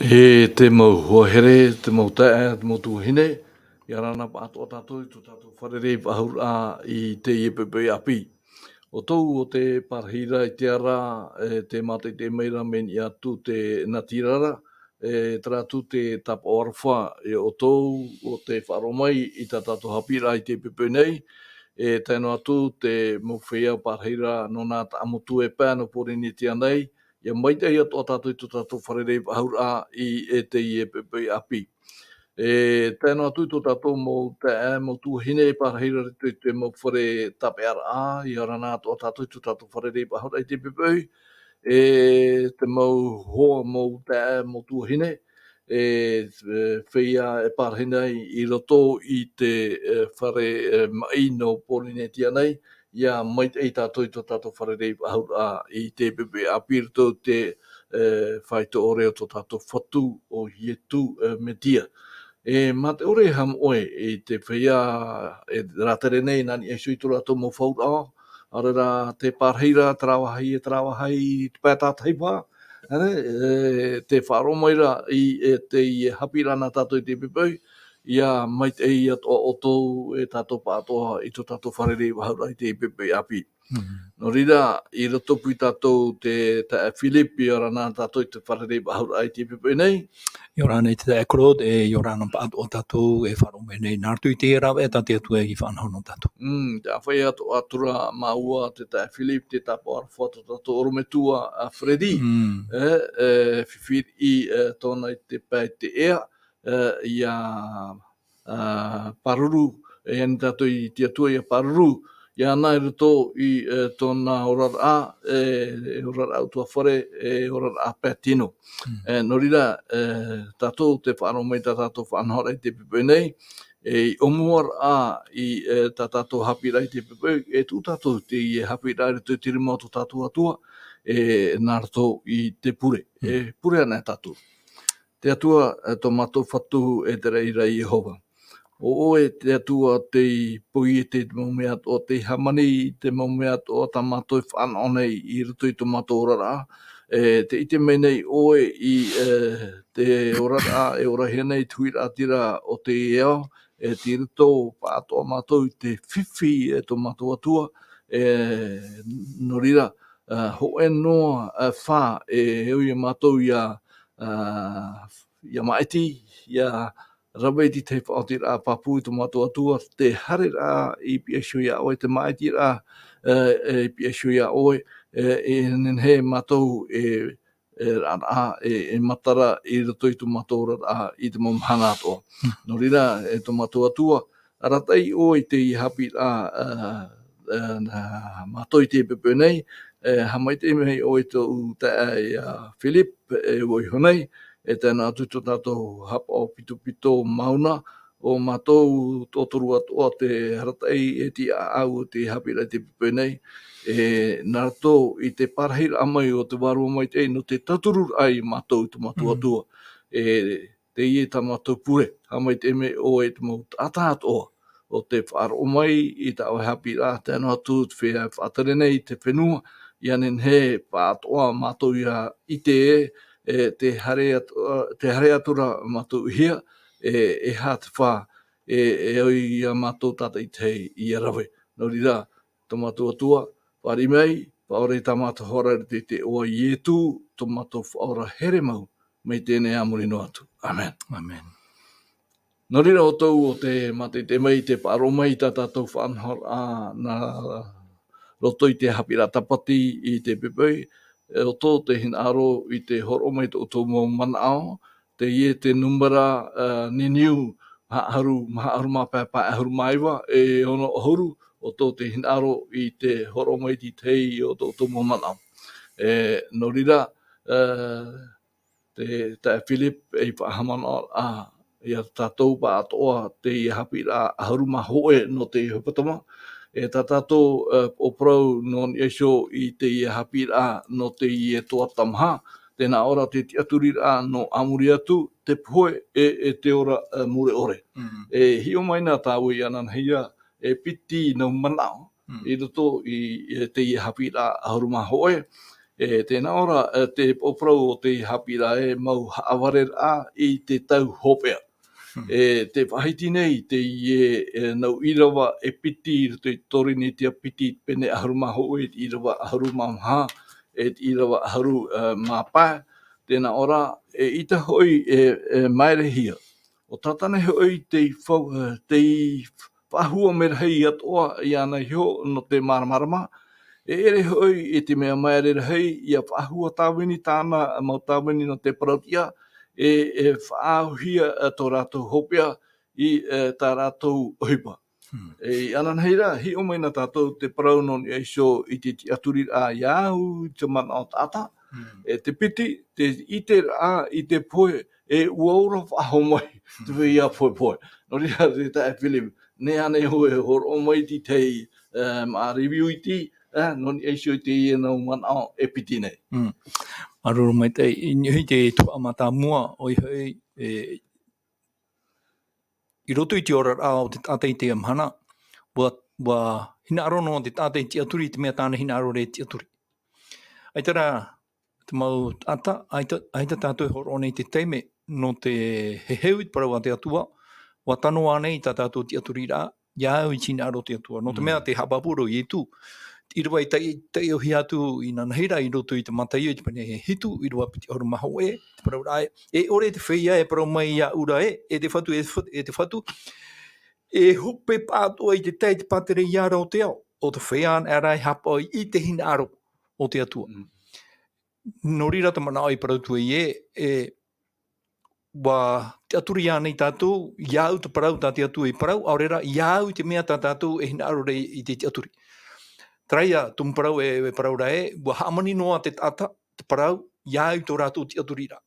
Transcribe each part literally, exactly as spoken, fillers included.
E te mau hoa here, te mau taeaʻe, te mau tuahine, ʻia ora na pāʻatoʻa tātou i tō tātou fārerei faʻahou i teie poʻipoʻi ʻāpī. ʻO tō te parahiraʻa i te ara, e te mātaʻitaʻi mai ra mai niʻa atu te natirara, e terā atu te tāpaʻo aroha, e ʻo tō te faʻaroʻo mai i tā tātou haʻapiʻiraʻa i teie poʻipoʻi nei, e tae noa atu te mau feiā parahiraʻa nō nā taʻamotu e pae nō Pōrīnetia nei, ʻia maitaʻi atoʻa tātou i tō tātou fārerei faʻahou i teie poʻipoʻi ʻāpī. E tae noa atu i tō tātou mau taeaʻe, mau tuahine e parahiraʻa i te mau fare tāpeʻaraʻa, ʻia ora na atoʻa tātou i tō tātou fārerei faʻahou i teie poʻipoʻi. E te mau hoa, mau taeaʻe, mau tuahine, e, e feiā e parahiraʻa i roto i te, e, fare, e, maʻi nō Pōrīnetia nei, ʻia maitaʻi tātou i tō tātou fārerei faʻahou i teie poʻipoʻi ʻāpī i roto i te, e, faito ʻore o tō tātou Fatu ʻo Ietu, e, Metia. E mā te ʻore e haʻamoʻe i te feiā e rātere nei nā niʻa iho i tō rātou mau faʻauraʻa, ʻaore rā te parahiraʻa, terā vāhi, e terā vāhi, i te pae tātahi paha, e, e, te faʻaroʻo mai ra i, e, teie haʻapiʻiraʻa nā tātou i teie poʻipoʻi, ʻia maitaʻi atoʻa ʻoutou e tātou pāʻatoʻa i tō tātou fārerei faʻahou i teie poʻipoʻi ʻāpī. Mhm. Nō reira, i roto pū ia tātou te taeaʻe Philip, ʻia ora na tātou i te fārerei faʻahou i teie poʻipoʻi nei. ʻIa ora na te taeaʻe Claude, e ʻia ora na pāʻatoʻa tātou e faʻaroʻo mai nei nā roto i te rāveʻa tā te Atua i faʻanaho nō tātou. Mm, te ʻāfaʻi atoʻa atu ra māua te taeaʻe Philip, te tāpaʻo aroha tō tātou ʻorometua a Freddy. Mm. E, e, fifi i, e, tōna i te pae i te ea, e, ʻia, a, pāruru, e ani tātou i te Atua ʻia pāruru iāna i roto i, e, tōna oraraʻa, e, e oraraʻa utuafare, e oraraʻa pae tino. Mm. E, nō reira, e, tātou te faʻaroʻo mai tā tātou faʻanahoraʻa i teie poʻipoʻi nei, e, i ʻōmuaraʻa i, e, tā tātou haʻapiʻiraʻa i teie poʻipoʻi, e tuʻu tātou i teie haʻapiʻiraʻa i roto i te rima o tō tātou Atua, e, nā roto i te pure. Mm. E, pure anaʻe tātou. Te Atua, e, tō mātou Fatu, e te reira Iehova. ʻO ʻoe te Atua tei poiete i te mau mea atoʻa, tei hāmani i te mau mea atoʻa tā mātou e fānaʻo nei i roto i tō mātou oraraʻa. E, tē ʻite mai nei ʻoe i, e, te oraraʻa e orahia nei, te huiraʻatira o teie ao, e tei roto pāʻatoʻa mātou i te fifi, e tō mātou Atua, e, nō reira, e, hōʻē noa, e, fā, e, e ui ia mātou ʻia, e, ʻia māʻiti, ʻia rave i te faʻaotiraʻa pāpū i tō mātou Atua, te haereraʻa i pihaʻi iho ia ʻoe, te māʻitiraʻa, e, e, i pihaʻi iho ia ʻoe, e, e nehenehe mātou e, e, rā, e, e matara i roto i tō mātou oraraʻa i te mau mahana atoʻa. Hmm. Nō reira, e tō mātou Atua, arataʻi ʻoe i teie haʻapiʻiraʻa, e, e, nā mātou i teie poʻipoʻi nei, e, haʻamaitaʻi mai ʻoe i tōʻu taeaʻe ia Philip, e, vau iho nei, e tae noa atu i tō tātou haʻapaʻo pitopito Mauna, ʻo mātou toru atoʻa te arataʻi e tiʻaʻau o te haʻapiʻiraʻa i teie poʻipoʻi nei, e, nā roto i te parahiraʻa mai o te Vārua Maitaʻi nō te tautururaʻa ia mātou i tō mātou, mm, Atua. E, teie tā mātou pure, haʻamaitaʻi mai ʻoe i te mau taʻata atoʻa, ʻo tē faʻaroʻo mai i tā ʻoe haʻapiʻiraʻa, tae noa atu te feiā e faʻatere nei i te fenua, ʻia nehenehe pāʻatoʻa mātou ʻia ʻite, e, tē haere atu, tē haere atu ra mātou i hea, e, e aha te fā, e, e ʻoi ia mātou tātaʻitahi ʻia rave. Nō reira, tō mātou Atua, fāriʻi mai, faʻaora i tā mātou hora i te iʻoa o Ietu, tō mātou Faʻaora here mau, mai teie nei ā muri noa atu. ʻĀmene. ʻĀmene. Nō reira, ʻo tō tātou mātaʻitaʻi mai, tē faʻaroʻo mai i tā tātou faʻanahoraʻa nā roto i te haʻapiʻiraʻa Tāpati i teie poʻipoʻi, e, ʻo tō tātou hinaʻaro i te hōroʻa mai i tō tātou mau manaʻo, teie te nūmera, e, niniu, maha ʻahuru, maha ʻahuru mā pae, pae ʻahuru mā iva, e ono ʻahuru, ʻo tō tātou hinaʻaro i te hōroʻa mai i te tahi o tō tātou mau manaʻo. E, nō reira, e, te taeaʻe Philip, e faʻahaʻamanaʻo, a, ia tātou pāʻatoʻa teie haʻapiʻiraʻa ʻahuru mā hōʻē nō te hepetoma. E tā tātou, e, ʻōparau nō niʻa iho i teie haʻapiʻiraʻa nō teie tuatāmaha, tē nā ʻō ra te tiʻaturiraʻa nō ā muri atu, te pohe, e, e te ora, e, mure ʻore. Mm. E hiʻo mai na tāua i anaanahia, e piti nau manaʻo, mm, i roto i, i teie haʻapiʻiraʻa ʻahuru mā hōʻē. E tēnā ora, e, te parau o te haʻapiʻiraʻa e mau haʻavareraʻa i te tau hopeʻa. Hmm. E te faʻahiti nei, teie, e, nau ʻīrava e piti, i roto i te Torinetia piti, pene ʻahuru mā hōʻē, i te ʻīrava ʻahuru mā maha, e te ʻīrava ʻahuru, e, mā pae, tēnā ora, e ʻita hoʻi, e, e maerehia. ʻO tātane hoʻi tei fau-, e, tei faʻahua mai rahi atoʻa iāna iho nō te māramarama, e ʻere hoʻi i te mea maere rahi, ʻia faʻahua tāvini tāna mau tāvini nō te parau-tiʻa, e, e faʻaauhia, e, tō rātou hopeʻa i, e, tā rātou ʻohipa. Hmm. E, inanahi rā, hiʻo mai na tātou te parau nō niʻa iho i te tiʻaturiraʻa i au i te manaʻo taʻata, Hmm. e te piti, te ʻiteraʻa i te pohe, e ʻua ora faʻahou mai te Hmm. feiā pohepohe. Nō reira, te taeaʻe Philip, nehenehe ʻoe e hōroʻa mai i te tahi, e, māʻa review iti, e, nō niʻa iho i teie nau manaʻo e piti nei. Hmm. Māuruuru maitaʻi, i niʻa i te tuhaʻa mātāmua, ʻoia hoʻi, e, i roto i te oraraʻa o te taʻata i teie mahana, ʻua, ʻua hinaʻaro noa te taʻata i tiʻaturi i te mea tāna hinaʻaro ra e tiʻaturi. ʻAita rā, te mau taʻata, ʻaita, ʻaita tātou e hōroʻa nei i te taime, nō te heheu i te parau a te Atua, ʻua tano ānei tā tātou tiʻaturiraʻa, i au i te hinaʻaro o te Atua. Nō te Mm. mea te haʻapāpū ra ʻo Ietu, i ʻīrava e taiʻo-, taiʻohia atu inanahi rā i roto i te Mataio i te pene e hitu, ʻīrava piti ʻahuru mā hōʻē, te parau ra e, e ʻore te feiā e parau mai iāʻu ra e, e te Fatu, e te Fatu, e te Fatu, e hope paʻatoʻa i te tahi te pātereia ra o te ao, ʻo te feiā anaʻe rā e haʻapaʻo i te hinaʻaro o te Atua. Mm. Nō reira te manaʻo i parau atu ai ē, e, ʻua tiʻaturi ānei tātou, i au te parau tā te Atua i parau, ʻaore rā, i au i te mea tā tātou e hinaʻaro ra i te tiʻaturi. Terā ia, tumu parau e, e parau ra e, ʻua hāmani noa te taʻata, te parau, i au i tō rātou tiʻaturiraʻa.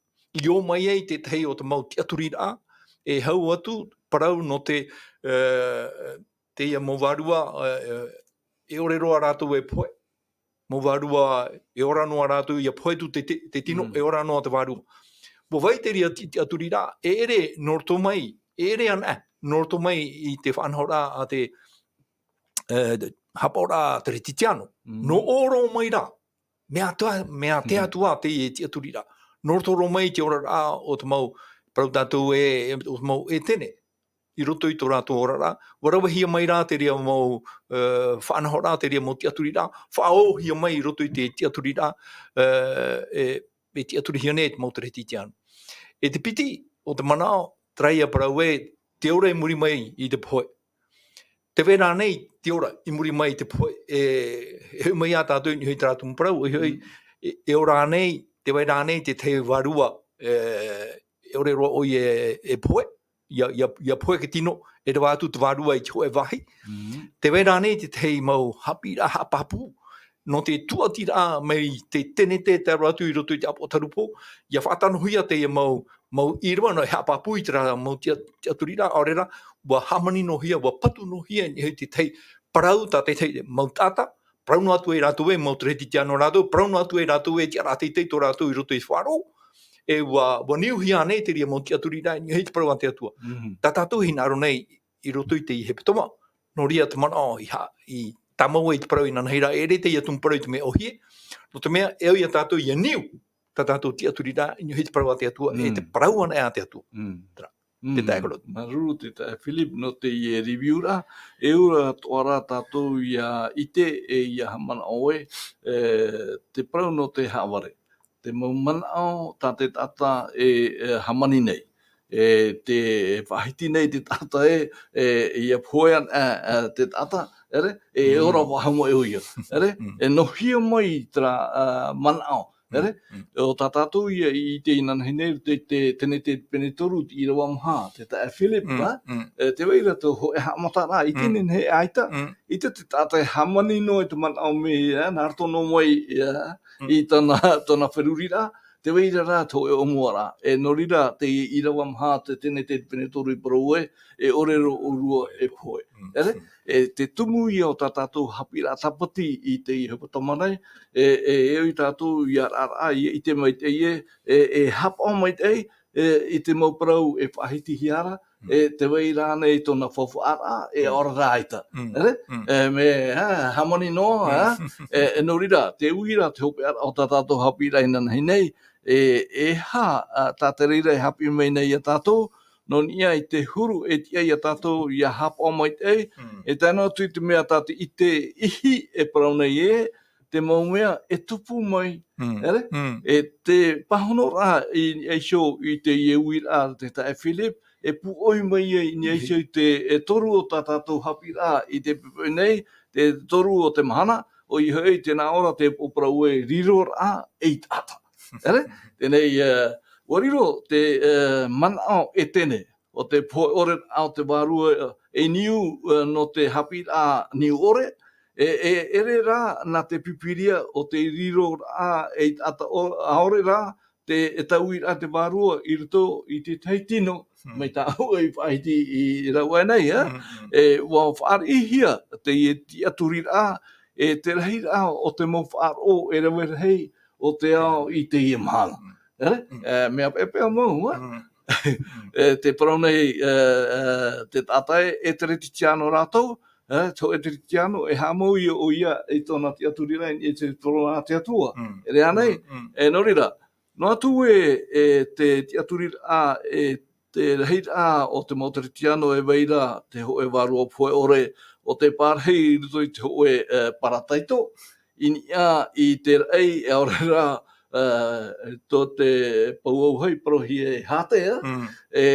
I ō mai ai te tahi o te mau tiʻaturiraʻa, e hau atu, parau nō te, e, teie mau vārua, e, e, e ʻore roa rātou e pohe. Mau vārua, e ora noa rātou, ʻia pohe atu te, te, te tino, Mm. e ora noa te vārua. ʻUa vai te reira ti-, tiʻaturiraʻa, e ʻere nō roto mai, e ʻere anaʻe, nō roto mai i te faʻanahoraʻa a te, e, haʻapaʻoraʻa teretitiano. Mm. Nō ʻō roa mai rā, mea te, mea te Mm. Atua teie tiʻaturiraʻa. Nō roto roa mai i te oraraʻa o te mau, parau tātou e, o te mau Etene. I roto i tō rātou oraraʻa, ʻua ravehia mai rā te reira mau, e, faʻanahoraʻa, te reira mau tiʻaturiraʻa, faʻaōhia mai i roto i te tiʻaturiraʻa, e, e, e tiʻaturihia nei e te mau teretitiano. E te piti o te manaʻo, terā ia parau e, te ora i muri mai i te pohe. Tē vai ra ānei te ora i muri mai i te pohe, e, e hoʻi mai ā tātou i niʻa i terā tumu parau, e hoʻi, Mm. e, e ora ānei, tē vai ra ānei te tahi vārua, e, e ʻore roa ʻoia e, e pohe, ʻia, ʻia, ʻia pohe te tino, e reva atu te vārua i te hōʻē vāhi. Mm. Tē vai ra ānei te tahi mau haʻapiʻiraʻa haʻapāpū, nō te tūʻatiraʻa mai te tenete e tae roa atu i roto i te ʻāpoʻo Tarupo, ʻia faʻatanohia teie mau, mau ʻīrava nō e haʻapāpū i terā mau tiʻa-, tiʻaturiraʻa, ʻaore rā, ʻua hāmani noa hia, ʻua patu noa hia i niʻa i te tahi parau tā te tahi mau taʻata, parau noa atu ai rātou e mau teretitiano rātou, parau noa atu ai rātou e tiʻaraʻa teitei tō rātou i roto i te faʻaroʻo, e ʻua, ʻua niuhia ānei te reira mau tiʻaturiraʻa i niʻa i te parau a te Atua. Mhm. Tā tātou e hinaʻaro nei i roto i te hepetoma, nō reira te manaʻo i ha-, i tāmau ai te parau inanahi rā, e ʻere teie tumu parau i te mea ʻōhie, nō te mea, e au ia tātou ʻia niu, tā tātou tiʻaturiraʻa, i niʻa i te parau a te Atua, e te Mm. parau anaʻe a te Atua. Mm. Terā. Te Mm. taeaʻe Claude. Māuruuru te taeaʻe Philip nō teie review ra, e ʻaura atoʻa rā tātou ʻia ʻite, e ʻia haʻamanaʻo ē, e, te parau nō te haʻavare. Te mau manaʻo tā te taʻata e, e hāmani nei. E te faʻahiti nei te taʻata e, e, ʻia pohe ana, e, e, te taʻata, ʻere? E Mm. ora faʻahou mai ʻoia, ʻere? Mm. E nō hea mai terā, a, manaʻo, Mm, ʻere? Mm. ʻO tā tātou ia i ʻite inanahi nei, te, te, tenete pene toru, te ʻīrava maha, te taeaʻe Philip, Mm, a? Mm. E, tē vai ra te hōʻē haʻamataraʻa, i Mm. teie nei ʻaita, Mm. ʻaita te taʻata e hāmani noa i te manaʻo mai, e, nā roto noa mai, e, Mm. i tōna, tōna feruriraʻa, tē vai ra rā te hōʻē ʻōmuaraʻa. E nō reira, te ʻīrava maha, te tenete pene toru i parau ē, e ʻore roa ʻōrua e pohe. Mm. ʻEre? Mm. E te tumu ia o tā tātou haʻapiʻiraʻa tāpati i teie hepetoma nei, e, e, e ʻoi tātou ʻia raʻaraʻa, ʻia ʻite maitaʻi ē, e, e haʻapaʻo maitaʻi, e, i te mau parau e faʻahitihia ra, e te vai rānei tōna faufaʻaraʻa, e ʻaore rā ʻaita. Ere? E, mea, ha, hāmani noa, ha? E, e, nō reira, te uira, te hopeʻaraʻa o tā tātou haʻapiʻiraʻa inanahi nei, e, e aha, a, tā te reira e haʻapiʻi mai nei iā tātou, nō niʻa i te huru e tiʻa iā tātou ʻia haʻapaʻo maitaʻi, e tae noa atu i te mea tā te ʻite ihi e parau nei ē, te mau mea e tupu mai, ere? E te pāhonoraʻa i niʻa iho i teie uiraʻa te taeaʻe Philip, e pūʻoi mai ai i niʻa iho i te, e toru o tā tātou haʻapiʻiraʻa i te poʻipoʻi nei, te toru o te mahana, ʻoia hoʻi, tēnā ora te parau e riroraʻa ei taʻata. Ere? Teie nei, e, ʻua riro te, e, manaʻo Etene, o te pohe ʻore o te vārua, e, e niu, e, nō te haʻapiʻiraʻa niu ʻore, e, e, ʻere rā nā te Pīpīria o te riroraʻa ei taʻata ʻo-, ʻaore rā, te, e tauiraʻa te vārua i roto i te tahi tino, mai tā ʻoe i faʻahiti i rāua nei, e? E, ʻua faʻariʻihia teie tiʻaturiraʻa, e te rahiraʻa o te mau faʻaroʻo e rave rahi o te ao i teie mahana. Ere? E, mea peʻapeʻa mau, e? E, te parau nei, e, e, te taʻata e, e Teretitiano rātou, e, te hōʻē Teretitiano, e haʻamau ia ʻoia i tōna tiʻaturiraʻa i te parau a te Atua. Ere ānei? E, nō reira, noa atu ē, e, te tiʻaturiraʻa, e, te rahiraʻa o te mau Teretitiano e vai ra te hōʻē vārua pohe ʻore o te pārahi i roto i te hōʻē, e, parataito, i niʻa i te raʻi, e ʻaore rā, e, tō te pou auahi parauhia e Hātea, e,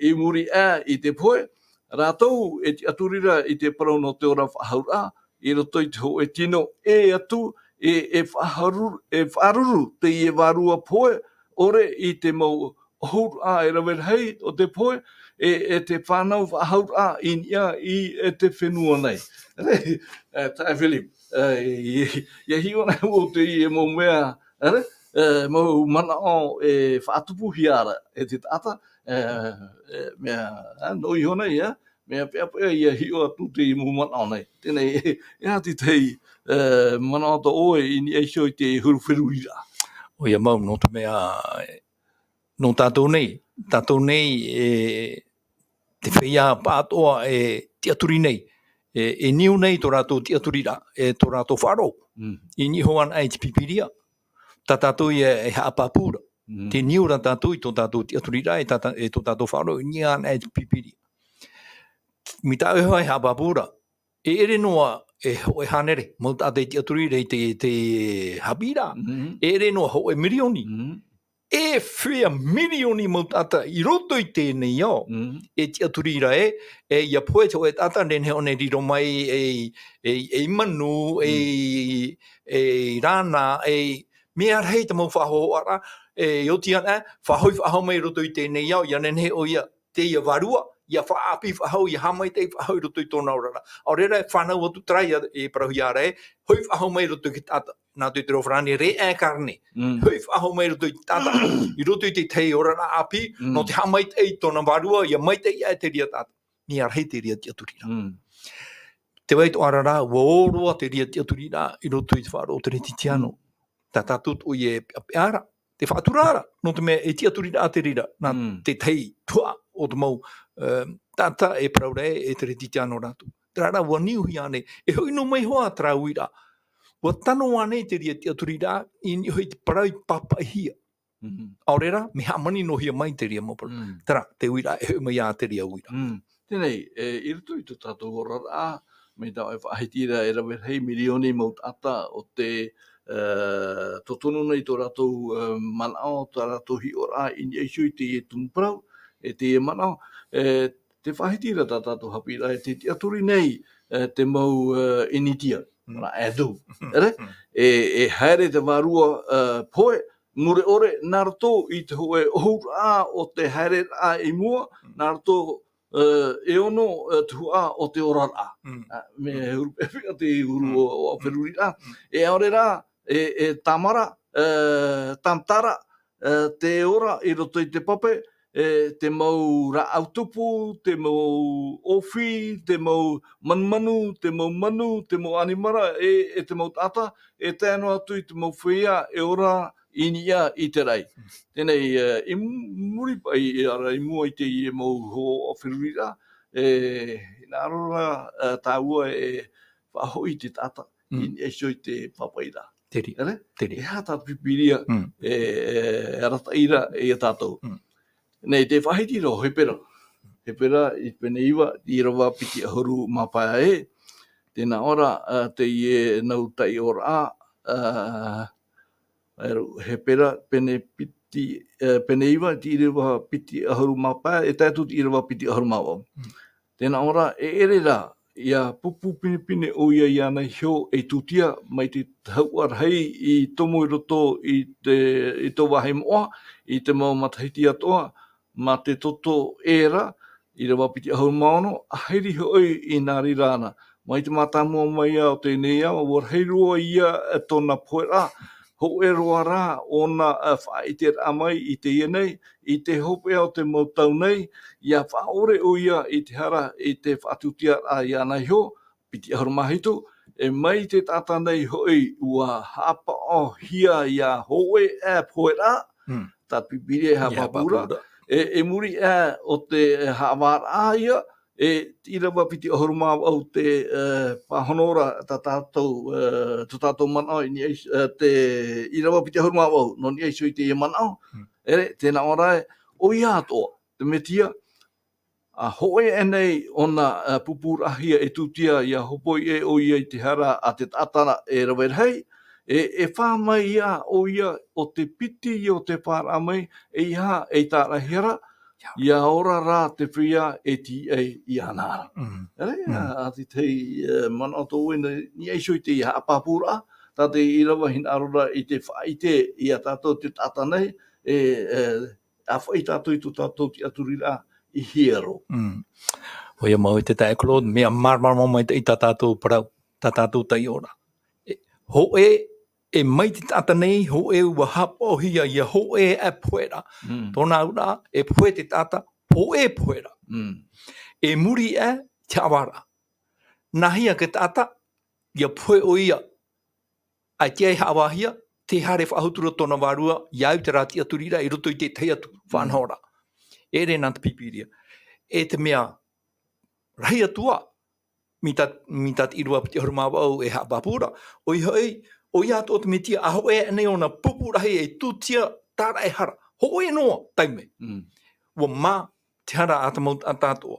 i muri aʻe i te pohe, rātou e tiʻaturi ra i te parau nō te ora faʻahouraʻa, i roto i te hōʻē tino, e atu, e, e faʻahoru-, e faʻaruru teie vārua pohe ʻore i te mau ʻohuraʻa e rave rahi o te pohe, e, e te fānau faʻahouraʻa i niʻa i, e te fenua nei. E, taeaʻe Philip, e, i, ʻia hiʻo nei au teie mau mea, ere? E, mau manaʻo e faʻatupuhia ra e te taʻata, e, e, mea, e, nō iho nei, e, mea peʻapeʻa ʻia hiʻo atu teie mau manaʻo nei. Teie nei, e aha te tahi, e, manaʻo tā ʻoe i niʻa iho i te huru feruriraʻa? ʻOia mau, nō te mea, e, nō tātou nei, tātou nei, e, te feiā pāʻatoʻa e tiʻaturi nei, e, e niu nei tō rātou tiʻaturiraʻa, e tō rātou faʻaroʻo. I niʻa iho anaʻe i te Pīpīria, tā tātou ia e haʻapāpū ra. Te niu ra tātou i tō tātou tiʻaturiraʻa, e tā tā-, e tō tātou faʻaroʻo, i niʻa anaʻe i te Pīpīria. Mai tā ʻoe e haʻapāpū ra, e ʻere noa e hōʻē hānere mau taʻata e tiʻaturi ra i te, te haʻapiʻiraʻa. E ʻere noa hōʻē mirioni. E fiha mirioni mau taʻata i roto i teie nei ao. E tiʻaturi ra ē, e ʻia pohe te hōʻē taʻata, nehenehe ʻōna e riro mai ei, ei, ei manu, ei, ei rāna, ei mea rahi te mau faʻahōhoʻaraʻa, e oti ana, faʻahoʻi faʻahou mai i roto i teie nei ao, ʻia nehenehe ʻoia, teie vārua, ʻia faʻaʻāpī faʻahou, ʻia haʻamaitaʻi faʻahou i roto i tōna oraraʻa. ʻAore rā, e fānau atu terā ia, e parauhia ra ē, hoʻi faʻahou mai i roto i te taʻata. Nā te, te reo farāni, réincarner. Hoʻi faʻahou mai i roto i te taʻata, i roto i te tahi oraraʻa ʻāpī, nō te haʻamaitaʻi i tōna vārua, ʻia maitaʻi aʻe te reira taʻata. Mea rahi te reira tiʻaturiraʻa. Te vai atoʻa ra, ʻua ō roa te reira tiʻaturiraʻa i roto i te faʻaroʻo Teretitiano. Tā tātou atoʻa e peʻapeʻa ra, te faʻatura ra, nō te mea e tiʻaturiraʻa te reira, nā te tahi tuhaʻa o te mau, e, taʻata e parau ra ē, e Teretitiano rātou. Terā rā, ʻua niuhia nei, e hoʻi noa mai hoʻi terā uiraʻa. ʻUa tano ānei te reira tiʻaturiraʻa, i niʻa hoʻi i te parau i pāpaʻihia. ʻAore rā, mea hāmani noa hia mai te reira mau parau. Terā, te uiraʻa, e hoʻi mai ā te reira uiraʻa. Teie nei, e, i roto i tō tātou oraraʻa, mai tā ʻoe e faʻahiti ra e rave rahi mirioni mau taʻata o te, e, totonu nei tō rātou, e, manaʻo, tā rātou hiʻoraʻa i niʻa iho i teie tumu parau, e teie manaʻo, e, te faʻahiti ra tā tātou haʻapiʻiraʻa, e te tiʻaturi nei, e, te mau, e, ʻInitia, nā Hindu. Ere? E, e haere te vārua, e, pohe, mure ʻore, nā roto i te hōʻē ʻohuraʻa o te haereraʻa i mua, nā roto, e, e ono, e, tuhaʻa o te oraraʻa. A, mea huru peʻapeʻa te huru o, o feruriraʻa. E ʻaore rā, e, e tāmara, e, tāmatara, e, te ora i roto i te pape, e, te mau rāʻau tupu, te mau ʻōfī, te mau manumanu, te mau manu, te mau ʻanimara, e, e te mau taʻata, e tae noa atu i te mau feiā, e ora, i niʻa i te raʻi. Teie nei, e, i muri paʻi, e, ara, i mua i teie mau hōʻē feruriraʻa, e, hinaʻaro ra, e, tāua e faʻahoʻi te taʻata i niʻa iho i te pāpaʻiraʻa. Te reira. Ere? Te reira. E aha tā te Pīpīria e, e, e arataʻi ra ia tātou. Nei, te faʻahiti ra o Hepera. Hepera i pene iva, ʻīrava piti ʻahuru mā pae. Tē nā ʻō ra, e, teie nau taiʻoraʻa, e, Hepera, pene piti, e, pene iva, te ʻīrava piti ʻahuru mā pae, e tae atu te ʻīrava piti ʻahuru mā vaʻu. Tē nā ʻō ra, e ʻere rā, ʻia pūpū pinepine ʻoia iāna iho e tūtia, mai te hauʻa rahi i tomo i roto i te, i tō vāhi moʻa, i te mau matahiti atoʻa, mā te toto ʻē ra, ʻīrava piti ʻahuru mā ono, ʻahiri hoʻi i nā reira na. Mai te mātāmua mai ā o teie nei ao, ʻua rahi roa ia tōna poheraʻa, hōʻē roa rā ʻōna, e, faʻaʻiteraʻa mai i teie nei, i te hopeʻa o te mau tau nei, ʻia faʻaʻore ʻoia i te hara i te faʻatūtiaraʻa iāna iho, piti ʻahuru mā hitu, e mai te taʻata nei hoʻi ʻua haʻapaʻohia ʻia hōʻē aʻe poheraʻa, tā te Pīpīria e haʻapāpū ra, e, e muri aʻe o te, e, haʻavāraʻa ia, e, ʻīrava piti ʻahuru mā vaʻu te, e, pāhono ra tā tātou, e, tō tātou manaʻo i niʻa i, e, te ʻīrava piti ʻahuru mā vaʻu, nō niʻa iho i teie manaʻo, ere, tē nā ʻō ra ē, ʻoia atoʻa, te Metia, ʻa hōʻē aʻe nei ʻōna, ā, pūpūraʻahia e tūtia, ʻia hopoi ʻē ʻoia i te hara a te taʻata e rave rahi, e, e fā mai ia ʻoia o te piti o te fāraʻa mai, ʻeiaha ei tāraʻehara, ʻia ora rā te feiā e tīaʻi iāna ra. Ere, ā, ā te tahi, ā, manaʻo tō ʻoe i niʻa iho i teie haʻapāpūraʻa, tā te ʻīrava hinaʻaro ra i te faʻaʻite ia tātou te taʻata nei, e, e, ʻa faʻaʻite tātou i tō tātou tiʻaturiraʻa i hiero. ʻOia mau e te taeaʻe Claude, mea māramarama maitaʻi tā tātou parau, tā tātou taiʻoraʻa. E, hōʻē, e mai te taʻata nei, hōʻē ʻua haʻapaʻohia ʻia hōʻē aʻe poheraʻa. Tōna auraʻa, e pohe te taʻata, hōʻē poheraʻa. E muri aʻe, te haʻavāraʻa. Nāhea te taʻata, ʻia pohe ʻoia, ʻaita e haʻavāhia, tē haere faʻahou atu ra tōna vārua, ʻia au i terā tiʻaturiraʻa i roto i te tahi atu faʻanahoraʻa. E ʻere nā te Pīpīria. E te mea rahi atu ā, mai tā, mai tā te ʻīrava piti ʻahuru mā vaʻu e haʻapāpū ra, ʻoia hoʻi, ʻoia atoʻa te Metia, ʻa hōʻē aʻe nei ʻōna pūpūraʻahia e tūtia tāraʻehara. Hōʻē noa taime. ʻUa mā te hara a te mau taʻata atoʻa.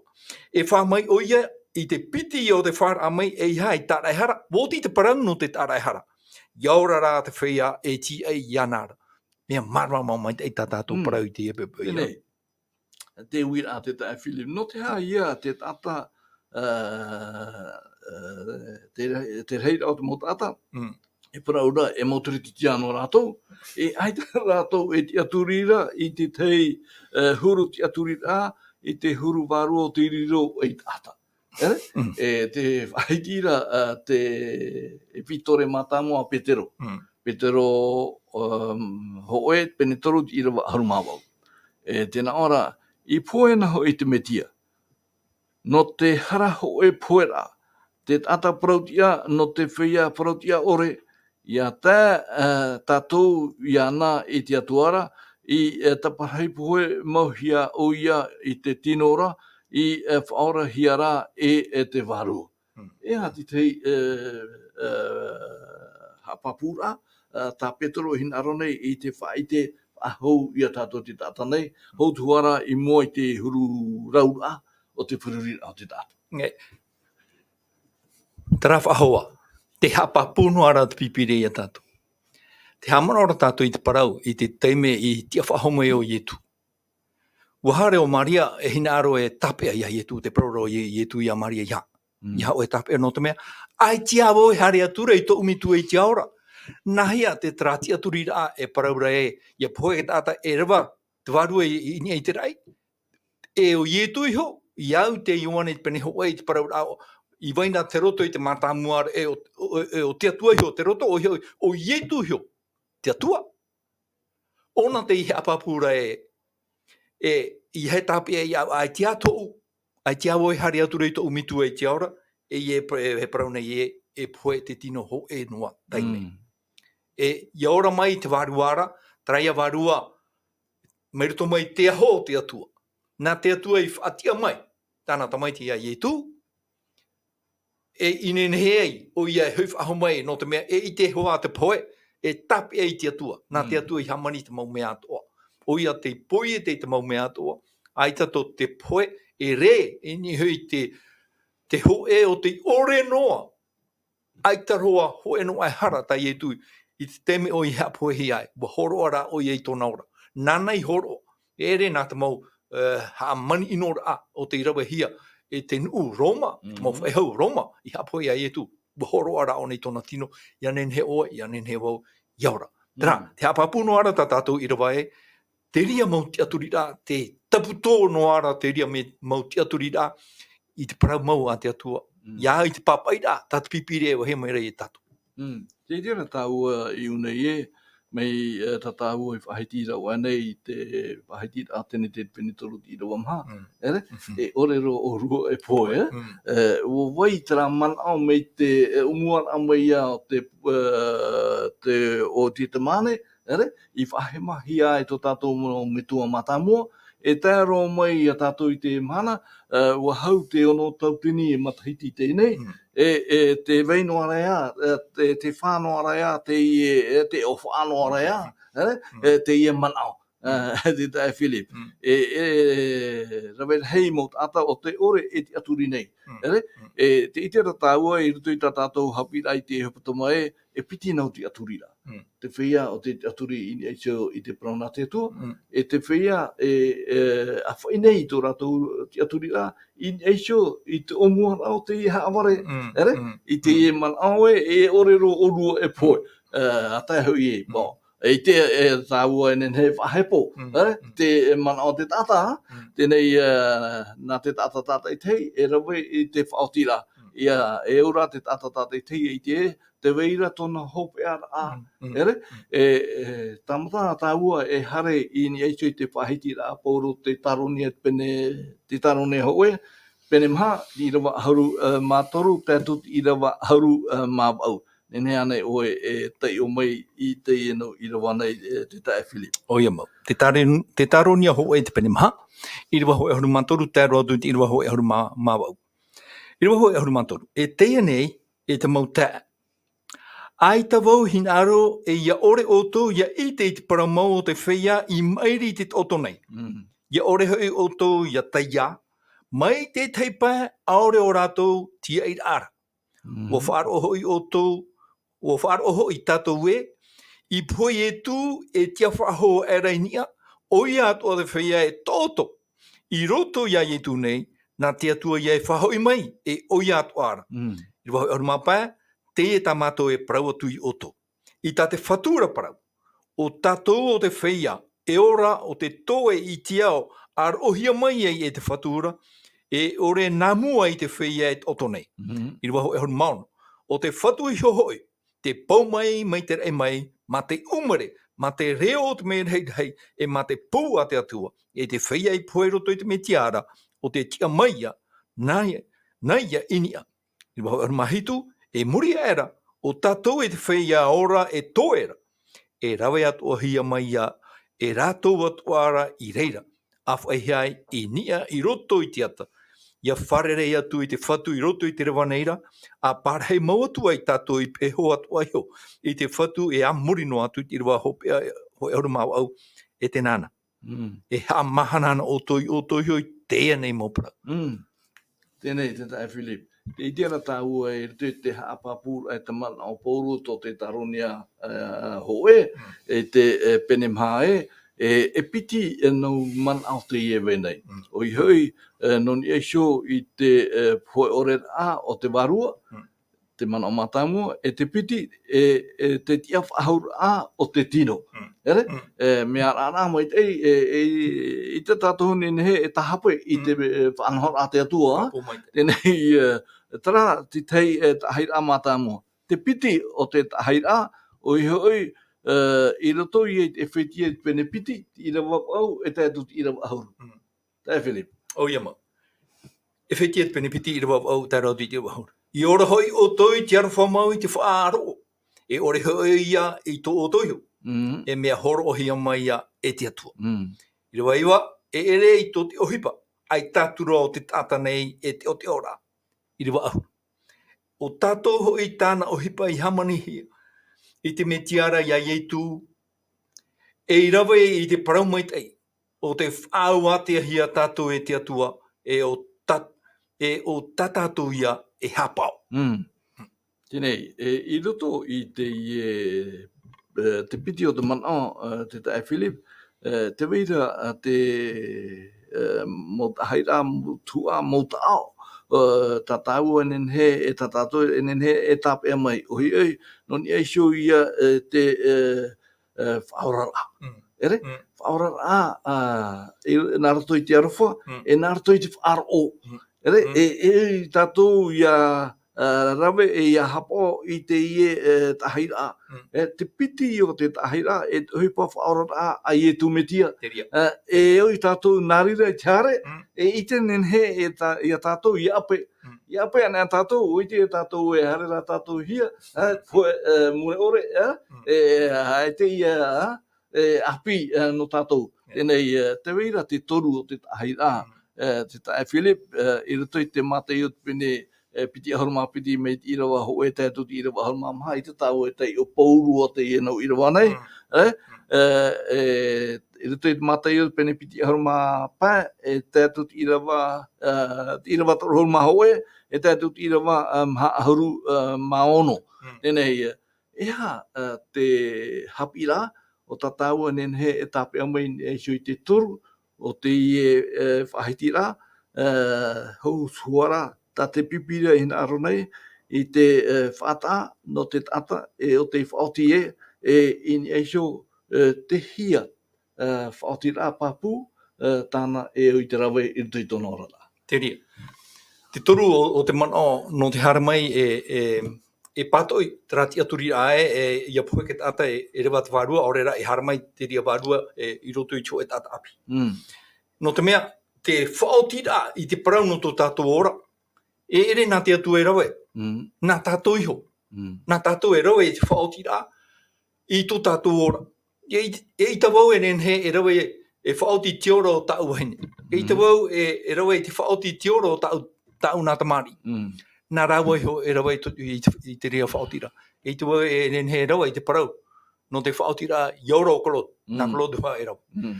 E fā mai ʻoia i te piti o te fāraʻa mai, ʻeiaha ei tāraʻehara, ʻua oti te parau nō te tāraʻehara. ʻIa ora rā te feiā e tīaʻi iāna ra. Mea māramarama maitaʻi tā tātou parau i teie poʻipoʻi. Teie nei, te uiraʻa a te taeaʻe Philip, nō te aha ia te taʻata, ā, ā, te, te rahiraʻa o te mau taʻata, e parau ra, e mau Teretitiano rātou, e ʻaita rātou e tiʻaturi ra i te tahi, e, huru tiʻaturiraʻa, i te huru vārua o te riro ei taʻata. E, e te faʻahiti ra, a, te, e pītore mātāmua a Petero. Petero, um, hōʻē, pene toru te ʻīrava ʻahuru mā vaʻu. E tē nā ʻō ra, i pohe na hoʻi te Metia. Nō te hara hōʻē poheraʻa, te taʻata parautiʻa, nō te feiā parautiʻa ʻore, ʻia tae, e, tātou iāna i te Atua ra, i, e, taparahi pohe mauhia ʻoia i te tino ra, i, e, faʻaorahia ra e, e te vārua. E aha te tahi, e, e, haʻapāpūraʻa, e, tā Petero e hinaʻaro nei i te faʻaʻite faʻahou ia tātou te taʻata nei, hou atu ra i mua i te huru rauraʻa o te feruriraʻa o te taʻata. Terā faʻahou ā, te haʻapāpū noa ra te Pīpīria ia tātou. Te haʻamanaʻo ra tātou i te parau, i te taime i tiʻa faʻahou mai ʻo Ietu. ʻUa haere ʻo Maria e hinaʻaro e tāpeʻa ia Ietu, te parau ra ʻo Ie-, Ietu ia Maria ia. ʻIa hoʻi e tāpeʻa nō te mea, ʻaita vau e haere atu ra i tōʻu Metua i te ao ra. Nāhea te terā tiʻaturiraʻa e parau ra ē, ʻia pohe te taʻata e reva te vārua i, i niʻa i te raʻi. E ʻo Ietu iho, ʻia au i te Ioane pene hōʻē i te parau ra, i vai na te roto i te mātāmua ra, e ʻo, ʻo, e ʻo te Atua iho te roto, ʻoia hoʻi, ʻo Ietu iho te Atua. ʻŌna teie haʻapāpū ra ē, e, ʻeiaha e tāpeʻa ia au, ʻaita tōʻu, ʻaita vau e haere atu ra i tōʻu Metua i te ao ra, e, e, e parau nei ē, e pohe te tino hōʻē noa taime. E, ʻia ora mai te vārua ra, Terā ia vārua, mai roto mai te aho o te Atua. Nā te Atua i faʻatiʻa mai tāna tamaiti ia Ietu, e i nehenehe ai, ʻoia e hoʻi faʻahou mai, nō te mea e ʻite hoʻi te pohe, e tāpeʻa i te Atua. Nā te Atua i hāmani te mau mea atoʻa. ʻOia tei poiete i te mau mea atoʻa, ʻaita tō te pohe, e rē, e niʻa hoʻi te, te hōʻē o tei ʻore noa. ʻAita roa hōʻē noa e hara tā Ietu i te taime ʻoia i haʻapohehia ai, ʻua hōroʻa rā ʻoia i tōna ora. Nāna i hōroʻa, e ʻere nā te mau, eh, hāmani ʻino rā o tei ravehia e te nuʻu Roma, te mau faʻehau Roma, i haʻapohe ia Ietu. ʻUa hōroʻa rā ʻōna i tōna tino, ʻia nehenehe ʻoe, ʻia nehenehe vau, ʻia ora. Terā, te haʻapāpū noa ra tā tātou ʻīrava ē, te reira mau tiʻaturiraʻa, te taputō noa ra te reira me-, mau tiʻaturiraʻa i te parau mau a te Atua. ʻIa, i te pāpaʻiraʻa, tā te pīpīria e vāhi mai ra ia tātou. Tē ʻite ra tāua i ʻō nei ē, mai, eh, tā tāua i faʻahiti ra ʻoe nei i te faʻahitiraʻa Tenete pene toru te ʻīrava maha. ʻEre? E ʻore roa ʻōrua e pohe, eh? Eh, ʻua vai terā manaʻo mai te, eh, ʻōmuaraʻa mai ia o te, eh, te, o Getesemane, ʻere? I faʻahemahia ai tō tātou mau metua mātāmua, e tae roa mai ia tātou i te mahana, eh, ʻua hau te ono tauatini matahiti teie nei, e, e tē vai noa ra ia, e, tē, tē fā noa ra ia, teie, e, tē ʻōfaʻa noa ra ia, ʻere? E, teie manaʻo, eh, te taeaʻe Philip. E, e, rave rahi mau taʻata o tē ʻore e tiʻaturi nei, ʻere? E, tē ʻite ra tāua i roto i tā tātou haʻapiʻiraʻa i te hepetoma ē, e piti nau tiʻaturiraʻa. Te feiā o te tiʻaturi i niʻa iho i te parau nā te Atua, e te feiā e, e, ʻāfaʻi nei i tō rātou tiʻaturiraʻa, i niʻa iho i te ʻōmuaraʻa o teie haʻavare, ʻere? I teie manaʻo ē, e ʻore roa ʻōrua e pohe, e, ʻa tae hoʻi ē, bon. E ʻite, e, tāua e nehenehe e faʻahepo, ʻere? Te manaʻo o te taʻata, teie nei, e, nā te taʻata tātaʻitahi, e rave i te faʻaotiraʻa. ʻIa, e ora te taʻata tātaʻitahi e ʻite, tē vai ra tōna hopeʻaraʻa, ʻere? E, e, tāmata tāua e haere i niʻa iho i te faʻahitiraʻa a Pauro Tetaronia pene, Tetaronia hōʻē, pene maha, te ʻīrava ʻahuru, e, mā toru, tae atu te ʻīrava ʻahuru, e, mā vaʻu. Nehenehe ānei ʻoe e taiʻo mai i teie nau ʻīrava nei, e, te taeaʻe Philip? ʻOia mau. Te Tare-, Tetaronia hōʻē te pene maha, ʻīrava hōʻē ʻahuru mā toru, tae roa atu te ʻīrava hōʻē ʻahuru mā, mā vaʻu. ʻĪrava hōʻē ʻahuru mā toru. E teie nei, e te mau taeaʻe. ʻAita vau hinaʻaro e ʻia ʻore ʻoutou ʻia ʻite i te parau mau o te feiā i maʻiri i te taʻoto nei. ʻIa ʻore hoʻi ʻoutou ʻia taiā, mai te tahi pae ʻaore ʻo rātou tiaʻiraʻa ra. ʻUa faʻaroʻo hoʻi ʻoutou, ʻua faʻaroʻo hoʻi tātou ē, i pohe Ietu e tiʻa faʻahou aʻera i niʻa, ʻoia atoʻa te feiā e taʻoto i roto ia Ietu nei, nā te Atua ïa e faʻahoʻi mai, e ʻoia atoʻa ra. ʻĪrava hōʻē ʻahuru mā pae, teie tā mātou e parau atu ia ʻoutou. I tā te Fatu ra parau, ʻo tātou ʻo te feiā, e ora ʻo te toe i te ao, ʻa roʻohia mai ai e te Fatu ra, e ʻore nā mua i te feiā e taʻoto nei. ʻĪrava hōʻē ʻahuru mā ono. ʻO te Fatu iho hoʻi, tē pau mai, mai te raʻi mai, mā te ʻūmere, mā te reo o te mea rahirahi, e mā te pū a te Atua, e te feiā i pohe i roto i te Mesia ra, ʻo tē tiʻa mai ïa, nā ïa, nā ïa i niʻa. ʻĪrava hōʻē ʻahuru mā hitu, e muri aʻera, ʻo tātou e te feiā ora e toe ra, e rave atoʻahia mai ïa, e rātou atoʻa ra i reira, ʻa faʻaʻite ai i niʻa i roto i te ata, ʻia fārerei atu i te Fatu i roto i te reva nei ra, ʻa parahi mau atu ai tātou i pēhea atoʻa iho, i te Fatu e a muri noa atu i te ʻīrava hōpeʻa, hōʻē ʻahuru mā vaʻu, e tē nānā. E haʻamahana ana ʻoutou, ʻoutou iho i teie nei mau parau. Teie nei, te taeaʻe Philip. Tē ʻite ra tāua i roto i te haʻapāpūraʻa e te manaʻo o Pauro tō Tetaronia, e, hōʻē, e te, e, pene maha ē, e, e piti, e, nau manaʻo teie e vai nei. ʻOia hoʻi, e, nō niʻa iho i te, e, pohe ʻore raʻa o te vārua, te manaʻo mātāmua, e te piti, e, e te tiʻa faʻahou raʻa o te tino. ʻEre? E, mea raʻa maitaʻi, e, e, i te tātou nehenehe e tahape i te, e, faʻanahoraʻa a te Atua. Teie nei, e, terā, te tahi, e, taʻahiraʻa mātāmua. Te piti o te taʻahiraʻa, ʻoia hoʻi, e, i roto ïa i te ʻEfetia pene piti, ʻīrava vaʻu, e tae atu te ʻīrava ʻahuru. Taeaʻe Philip. ʻOia mau. ʻEfetia pene piti ʻīrava vaʻu tae roa atu i te ʻīrava ʻahuru. ʻIa ora hoʻi ʻoutou i te aroha mau i te faʻaroʻo. E ʻore hoʻi ïa i tō ʻoutou iho. Mm. E mea hōroʻahia mai ia e te Atua. Mm. ʻĪrava iva, e ʻere i tō te ʻohipa, ʻaita atu ra ʻo te taʻata nei e teʻoteʻo ra. ʻĪrava ʻahuru. ʻO tātou hoʻi tāna ʻohipa i hāmanihia i te Metia ra ia Ietu, e i rave i te parau maitaʻi, ʻo te faʻaauatea tātou e te Atua, e ʻo tā, e ʻo tā tātou ia e haʻapaʻo. Mm. Teie nei, e, i roto i te, e, e, te piti o te manaʻo, e, te taeaʻe Philip, e, tē vai ra, e, te, e, mau taʻahiraʻa, mau tuhaʻa, mau taʻaʻo, e, tā tāua e nehenehe, e tā tātou e nehenehe, e tāpeʻa mai, ʻohiʻohi, nō niʻa iho ia, e, te, e, e, faʻaoraraʻa. Mm. ʻEre? Mm. Faʻaoraraʻa, a, e, nā roto i te aroha, Mm. e nā roto i te faʻaroʻo. Mm. ʻEre? Mm. E, e tātou ia, a, rave e ia haʻapaʻo i teie, e, taʻahiraʻa. Mm. E, te piti o te taʻahiraʻa, e te ʻohipa faʻaoraraʻa a Ietu Metia. Te reira. E, e au ia tātou nā reira i te haere, Mm. e ʻite nehenehe e tā, ia tātou ia ʻape. Mm. Ia ʻape anaʻe tātou, ʻo ʻite tātou e haere rā tātou hia, e, pohe, e, mure ʻore, e, Mm. e, e, e, te ia, e, ʻāpī, e, nō tātou. Yeah. Teie nei, e, tē vai ra te toru o te taʻahiraʻa, Mm. e, te taeaʻe Philip, e, i roto i te Mātaio te pene, e, piti ʻahuru mā piti mai te ʻīrava hōʻē tae atu te ʻīrava ʻahuru mā maha, ʻaita tāua e taiʻo pauroa teie nau ʻīrava nei, Mm. e, Mm. e, e, i roto i te Mātaio te pene piti ʻahuru mā pae, e tae atu te ʻīrava, e, te ʻīrava toru ʻahuru mā hōʻē, e tae atu te ʻīrava, e, maha ʻahuru, e, mā ono. Mm. Teie nei, e, E aha, ā, te haʻapiʻiraʻa o tā tāua e nehenehe e tāpeʻa mai i niʻa iho i te toru o teie, ā, faʻahitiraʻa, ā, hou tuhaʻa ra, tā te Pīpīria i hinaʻaro nei i te, ā, faʻataʻa nō te taʻata, e ʻo tei faʻaoti ē, e i niʻa iho, ā, te hia, ā, faʻaotiraʻa pāpū, ā, tāna e au i te rave i roto i tōna oraraʻa. Te reira. Te toru o, o te manaʻo nō te haere mai e, e, e pātoʻi terā tiʻaturiraʻa ē, e, ʻia pohe te taʻata e, e reva te vārua, ʻaore rā e haere mai te reira vārua, e, i roto i te hōʻē taʻata ʻāpī. Mm. Nō te mea, te faʻaotiraʻa i te parau nō tō tātou ora, e ʻere nā te Atua e rave. Mm. Nā tātou iho. Mm. Nā tātou e rave i te faʻaotiraʻa i tō tātou ora. E, e ʻaita vau e nehenehe e rave e faʻaoti i te ora o tāʻu vahine. E ʻaita Mm. vau e, e rave i te faʻaoti i te ora o tāʻu, tāʻu nā tamariʻi. Mm. Nā rāua iho e rave i to-, i te, i te reira faʻaotiraʻa. E ʻaita vau e nehenehe e rave i te parau nō te faʻaotiraʻa ʻia ora ʻo Claude. Nā Mm. Claude hoʻi e rave. Mm.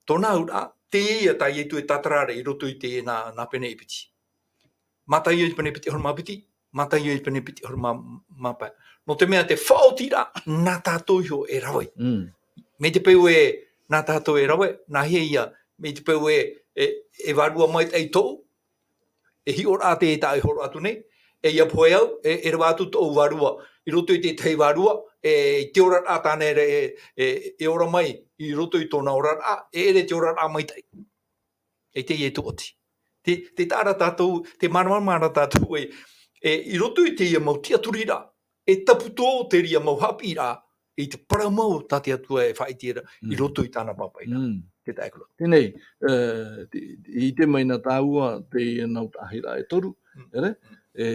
Tōna auraʻa, teie tā Ietu e tātara ra i roto i te nā, nā pene e piti. Mātaio i te pene piti ʻahuru mā piti, Mātaio i te pene piti ʻahuru mā, mā pae. Nō te mea te faʻaotiraʻa, nā tātou iho e rave. Mm. Mai te peu ē, nā tātou e rave, nā hea ia, mai te peu ē, e, e vārua maitaʻi tōʻu, e hiʻo ra te, tā e hōroʻa atu nei, e ʻia pohe au, e, e reva atu tōʻu vārua, i roto i te tahi vārua, e, i te oraraʻa tāna e, e, e, e ora mai, i roto i tōna oraraʻa, e ʻere te oraraʻa maitaʻi. E teie te oti. Te, te taʻa ra tātou, te māramarama ra tātou e, e, i roto i teie mau tiʻaturiraʻa, e taputō te reira mau haʻapiʻiraʻa, i te parau mau tā te Atua e faʻaʻite ra, i Mm. roto i tāna pāpaʻiraʻa. Mm. Te taʻa e kura. Teie nei, e, te, i te mai nā tāua, teie nau taʻahiraʻa e toru, Mm. ʻere? Mm. E,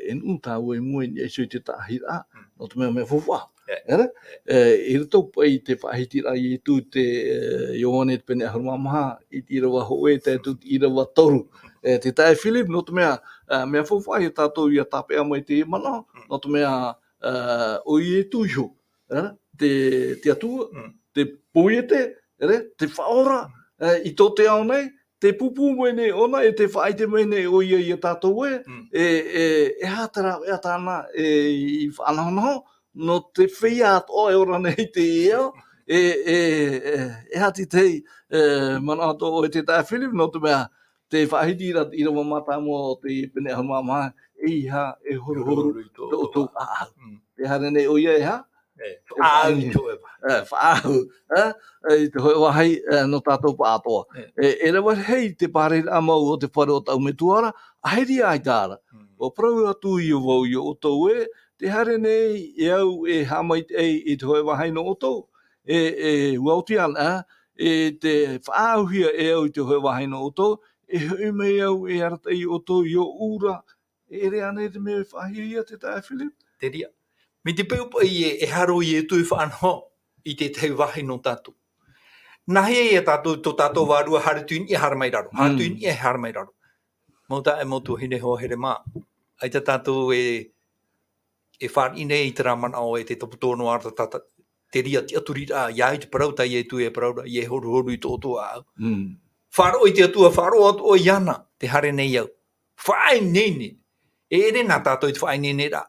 e nuʻu tāua i mua i niʻa iho i te taʻahiraʻa, Mm. nō te mea mea faufaʻa. E. ʻEre? E, i roto paʻi i te faʻahitiraʻa a Ietu te, e, Ioane te pene ʻahuru mā maha, i te ʻīrava hōʻē, tae atu te ʻīrava toru. E, te taeaʻe Philip, nō te mea, e, mea faufaʻa ia tātou ʻia tāpeʻa mai teie manaʻo, Mm. nō te mea, e, ʻo Ietu iho, e, te, te Atua, Mm. te poiete, ʻere, te Faʻaora, e, i tō te ao nei, tē pūpū mai nei ʻōna, e tē faʻaʻite mai nei ʻoia ia tātou ē, Mm. e, e, e aha te rāveʻa tāna, e, i faʻanahonaho, nō te feiā atoʻa e ora nei i teie ao, e, e, e, e aha te tahi, e, manaʻo atoʻa ʻoe te taeaʻe Philip, nō te mea, tē faʻahiti ra te ʻīrava mātāmua o te pene ʻahuru mā maha, ʻeiaha e horuhoru Horuhoru i tō tō ʻoutou ʻāʻau. Mm. Tē haere nei ʻoia e aha? E, Te faʻaau i faʻaau. te hōʻē vāhi. E, faʻaau, e, e, i te hōʻē vāhi, e, nō tātou pāʻatoʻa. E. E, e reva rahi te pārahiraʻa mau o te fare o tāʻu metua ra, ʻaita ʻaita ra. Mm. ʻUa parau atu ia vau ia ʻoutou ē, tē haere nei e au e haʻamaitaʻi i te hōʻē vāhi nō ʻoutou. E, e, ʻua oti ana, e, tē faʻaauhia e au i te hōʻē vāhi nō ʻoutou, e hoʻi mai au e arataʻi ia ʻoutou i ʻōʻu ra, e ʻere ānei te mea e faʻahiahia te taeaʻe Philip? Te reira. Mai te peu paʻi e, e haro Ietu e faʻanaho, i te tahi vāhi nō tātou. Nā hea ia tātou, tō tātou vārua haere atu i niʻa haere mai raro, haere atu i niʻa haere mai raro. Mau taeaʻe, mau tuahine, hoa here mā. ʻAita tātou e, e fāriʻi nei i terā manaʻo e te taputō noa ra tā, tā, te reira tiʻaturiraʻa, ʻia au i te parau tā Ietu e parau ra, ʻia horuhoru i tō ʻoutou ʻāʻau. Faʻaroʻo i te Atua, faʻaroʻo atu ʻoe iāna, tē haere nei au. Faʻaineine. E ʻere nā tātou i te faʻaineineraʻa,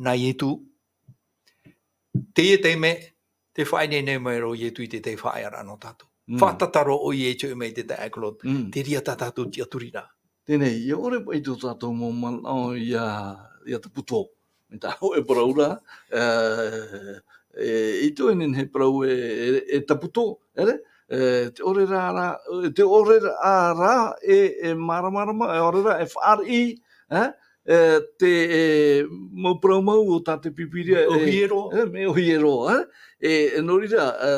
nā Ietu. Teie taime, tē faʻaineine mai ra ʻo Ietu i te tahi faʻaearaʻa nō tātou. Faʻatataro ʻoia i te hoʻi mai i te taeaʻe Claude, te reira tā tātou tiʻaturiraʻa. Teie nei, ʻia ʻore paʻi tō tātou mau manaʻo ʻia, ʻia taputō. Mai tā ʻoe e parau ra, e, e, ʻaita e nehenehe e parau e, e, e taputō, ʻere? E, te ʻore ra, ra, e, te ʻore ra, ra, e, e māramarama, e ʻore ra, e fāriʻi, e, e, te, e, mau parau mau o tā te Pīpīria, e, ʻōhie roa. E, mea ʻōhie roa, e. E, e, nō reira, e,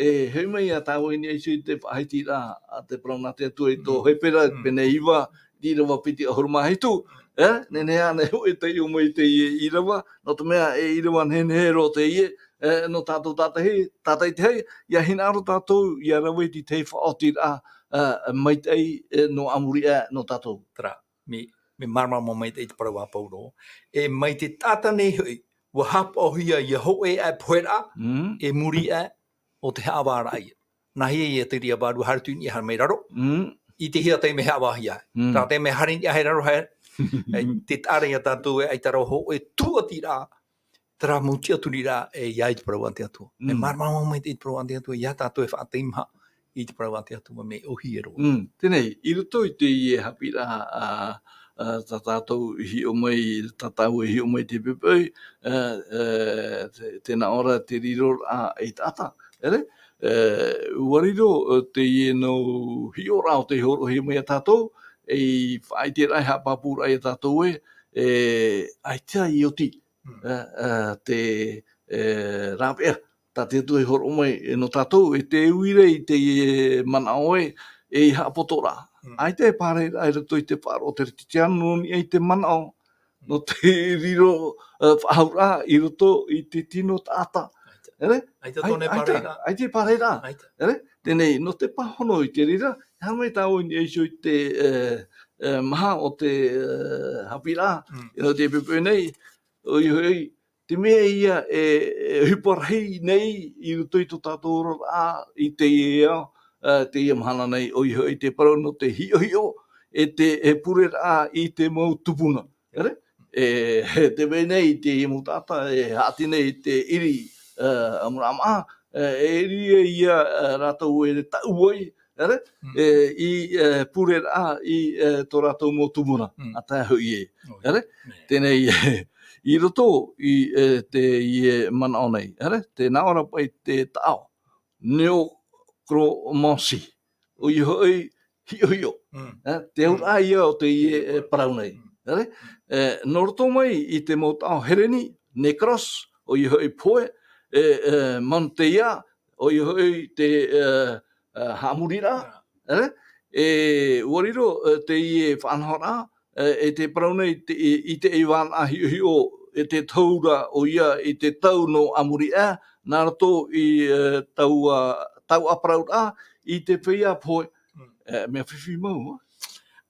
e, hoʻi mai ia tāua i niʻa iho i te faʻahitiraʻa a te parau nā te Atua i tō Hepera, pene iva, ʻīrava piti ʻahuru mā hitu, e, nehenehe ānei hoʻi e taiʻo mai i teie ʻīrava, nō te mea e ʻīrava nehenehe roa teie, e, nō tātou tātahi, tātaitahi, ʻia hinaʻaro tātou, ʻia rave i te faʻaotiraʻa, e, maitaʻi, e, nō a muri aʻe nō tātou. Terā, mea, mea māramarama maitaʻi te parau a Paulo. E mai te taʻata nei hoʻi, ʻua haʻapaʻohia ʻia hōʻē aʻe poheraʻa, e muri aʻe, ʻo te haʻavāraʻa ia. Nā hea ia te reira vārua haere atu i niʻa haere mai raro, i te hea taime haʻavāhia ai. Terā taime haere i niʻa haere raro, haere, e, te taʻa ra ia tātou e ʻaita rā hōʻē tūʻatiraʻa, terā mau tiʻaturiraʻa e ʻia au i te parau a te Atua. E māramarama maitaʻi te parau a te Atua, ia tātou e faʻateimaha i te parau a te Atua, mea ʻōhie roa. Teie nei, i roto i teie haʻapiʻiraʻa, a, a, tā tātou i hiʻo mai, tā tāua i hiʻo mai i te poʻipoʻi, e, e, te, tē nā ʻō ra te riroraʻa ei taʻata, ʻere? E, ʻua riro, e, teie nau hiʻoraʻa o tē hōroʻahia mai ia tātou, ei faʻaʻiteraʻa, ei haʻapāpūraʻa ia tātou ē, e, ʻaita i oti, e, e, te, e, rāveʻa, tā te Atua i hōroʻa mai, e, nō tātou, e te uira i teie manaʻo ē, ei haʻapotoraʻa. ʻAita e pārahi ra i roto i te faʻaroʻo Teretitiano, nō niʻa i te manaʻo, nō te riro, e, faʻahouraʻa i roto i te tino taʻata. ʻEre? ʻAita tōna pārahi ra. ʻAita e pārahi ra. ʻEre? Teie nei, nō te pāhono i te reira, e haere mai tāua i niʻa iho i te, e, e, maha o te, e, haʻapiʻiraʻa, e, nō te poʻipoʻi nei, ʻoia hoʻi, te mea ia e, e ʻohipa rahi nei i roto i tō tātou oraraʻa i teie ao, e, teie mahana nei, ʻoia hoʻi te parau nō te hiʻohiʻo, e te, e pureraʻa i te mau tupuna. ʻEre? E, te mea nei, teie mau taʻata, e haʻati nei te ʻiri, e, ʻamuraʻa maʻa, e, e ʻiri ia, e, rātou e taʻu ai, ʻere? E, i, e, pureraʻa, i, e, tō rātou mau tupuna, ʻa tae hoʻi ē. ʻEre? Teie nei, i roto i, e, teie manaʻo nei, ʻere? Tē nā ʻō ra paʻi te taʻo, neokromansi. ʻOia hoʻi, hiʻohiʻo. E, te auraʻa ia o teie, e, parau nei. ʻEre? E, nō roto mai i te mau taʻo Hereni, nekros, ʻoia hoʻi pohe, e, e, manteia, ʻoia hoʻi te, e, e, haʻamuriraʻa, ʻere? E, ʻua riro, e, teie faʻanahoraʻa, e, e te parau nei, te, i, i te ivana hiʻohiʻo, e te taura ʻoia i te tau nō a muri aʻe, nā roto i, e, taua, taua parauraʻa, i te feiā pohe, e, mea fifi mau, a?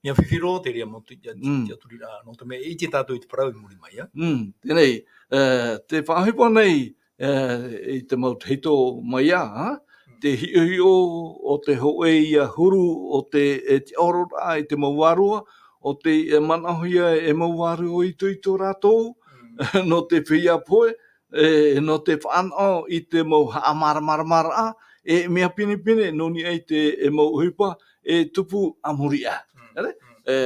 Mea fifi roa te reira mau tu-, ia, ia, tiʻaturiraʻa, nō te mea, ʻite tātou i te parau i muri mai, a? Teie nei, e, te faʻaʻohipa nei, e, i te mau tahito mai, a, a? Te hiʻohiʻo o te hōʻē ia huru o te, e, tiʻaororaʻa i te mau vārua, ʻo tē, e, manaʻohia e mau vārua itoito rātou, nō te feiā pohe, e, nō te fānaʻo i te mau haʻamāramaramaraʻa, e, mea pinepine, nō niʻa i te, e, mau ʻohipa, e, tupu a muri aʻe. ʻEre? E,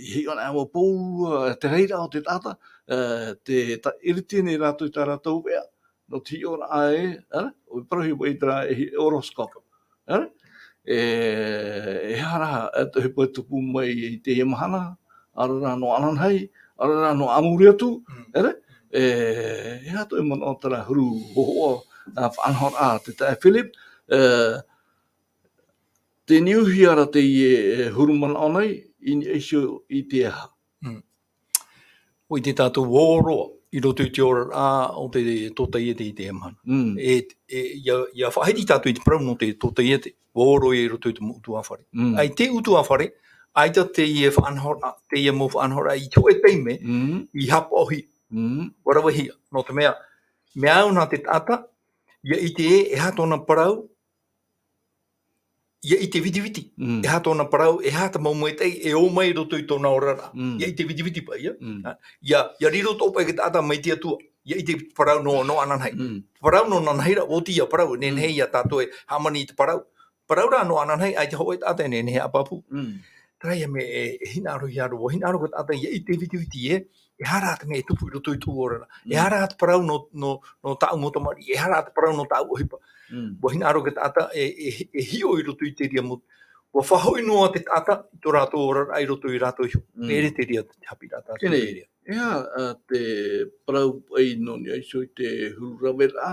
i hiʻo ana ʻoia mau pou, e, te reira o te taʻata, e, te, tē ʻiriti nei rātou i tā rātou veʻa, nō te hiʻoraʻa ē, ʻere? ʻO te parau i terā e hi-, horoscope. ʻEre? E, e aha ra, e, te ʻohipa e tupu mai i teie mahana, ʻaore rā nō ānānahi, ʻaore rā nō a muri atu, ʻere? E, e aha tō e manaʻo terā huru hōhoʻa, a, faʻanahoraʻa, te taeaʻe Philip, e, tē niuhia ra teie, e, huru manaʻo nei, i niʻa iho i te aha? ʻUa ʻite tātou ʻo roa, i roto i te oraraʻa o te tōtaiete i te mahana. Mm. E, e, ia, ia faʻahiti tātou i te parau nō te tōtaiete, ua ō roa ia i roto i te mau ʻutuāfare. Mm. ʻAita e ʻutuāfare, ʻaita teie faʻanahoraʻa, teie mau faʻanahoraʻa i te hōʻē taime, Mm. i hapaʻohia. Mm. Ua ravehia, nō te mea, mea au nā te taʻata, ia ʻite ē, e aha tōna parau, ia ʻite vitiviti. Mm. E aha tōna parau, e aha te mau maitaʻi, e ō mai i roto i tōna oraraʻa. Mm. Ia ʻite vitiviti paʻi, ia. Mm. Ha, ia, ia riro toʻa paʻi te taʻata mai te Atua. Ia ʻite parau nō, nō ananahi. Mm. Parau nō ananahi ra, ʻo te ia parau, nehenehe Mm. ia tātou e hāmani i te parau. Parau rā nō ananahi, ʻaita hōʻē taʻata e nehenehe e ʻāpapū. Mm. Terā ia mea e, e hinaʻarohia roa, hinaʻaro te taʻata ia ʻite vitiviti ē, e aha rā te mea e tupu i roto i tōʻu oraraʻa. Mm. E aha rā te parau nō, nō, nō tāʻu mau tamariʻi, e aha rā te parau nō tāʻu ʻohipa. Mm. Ua hinaʻaro te taʻata e, e, e hiʻo i roto i te reira mau. Ua faʻahoʻi noa te taʻata i tō rātou oraraʻa i roto ia rātou iho. Mm. E ʻere te reira te haʻapiʻiraʻa tātou Tēnei. i te reira. E aha, ā, te parau paʻi nō niʻa iho i te huru raveraʻa,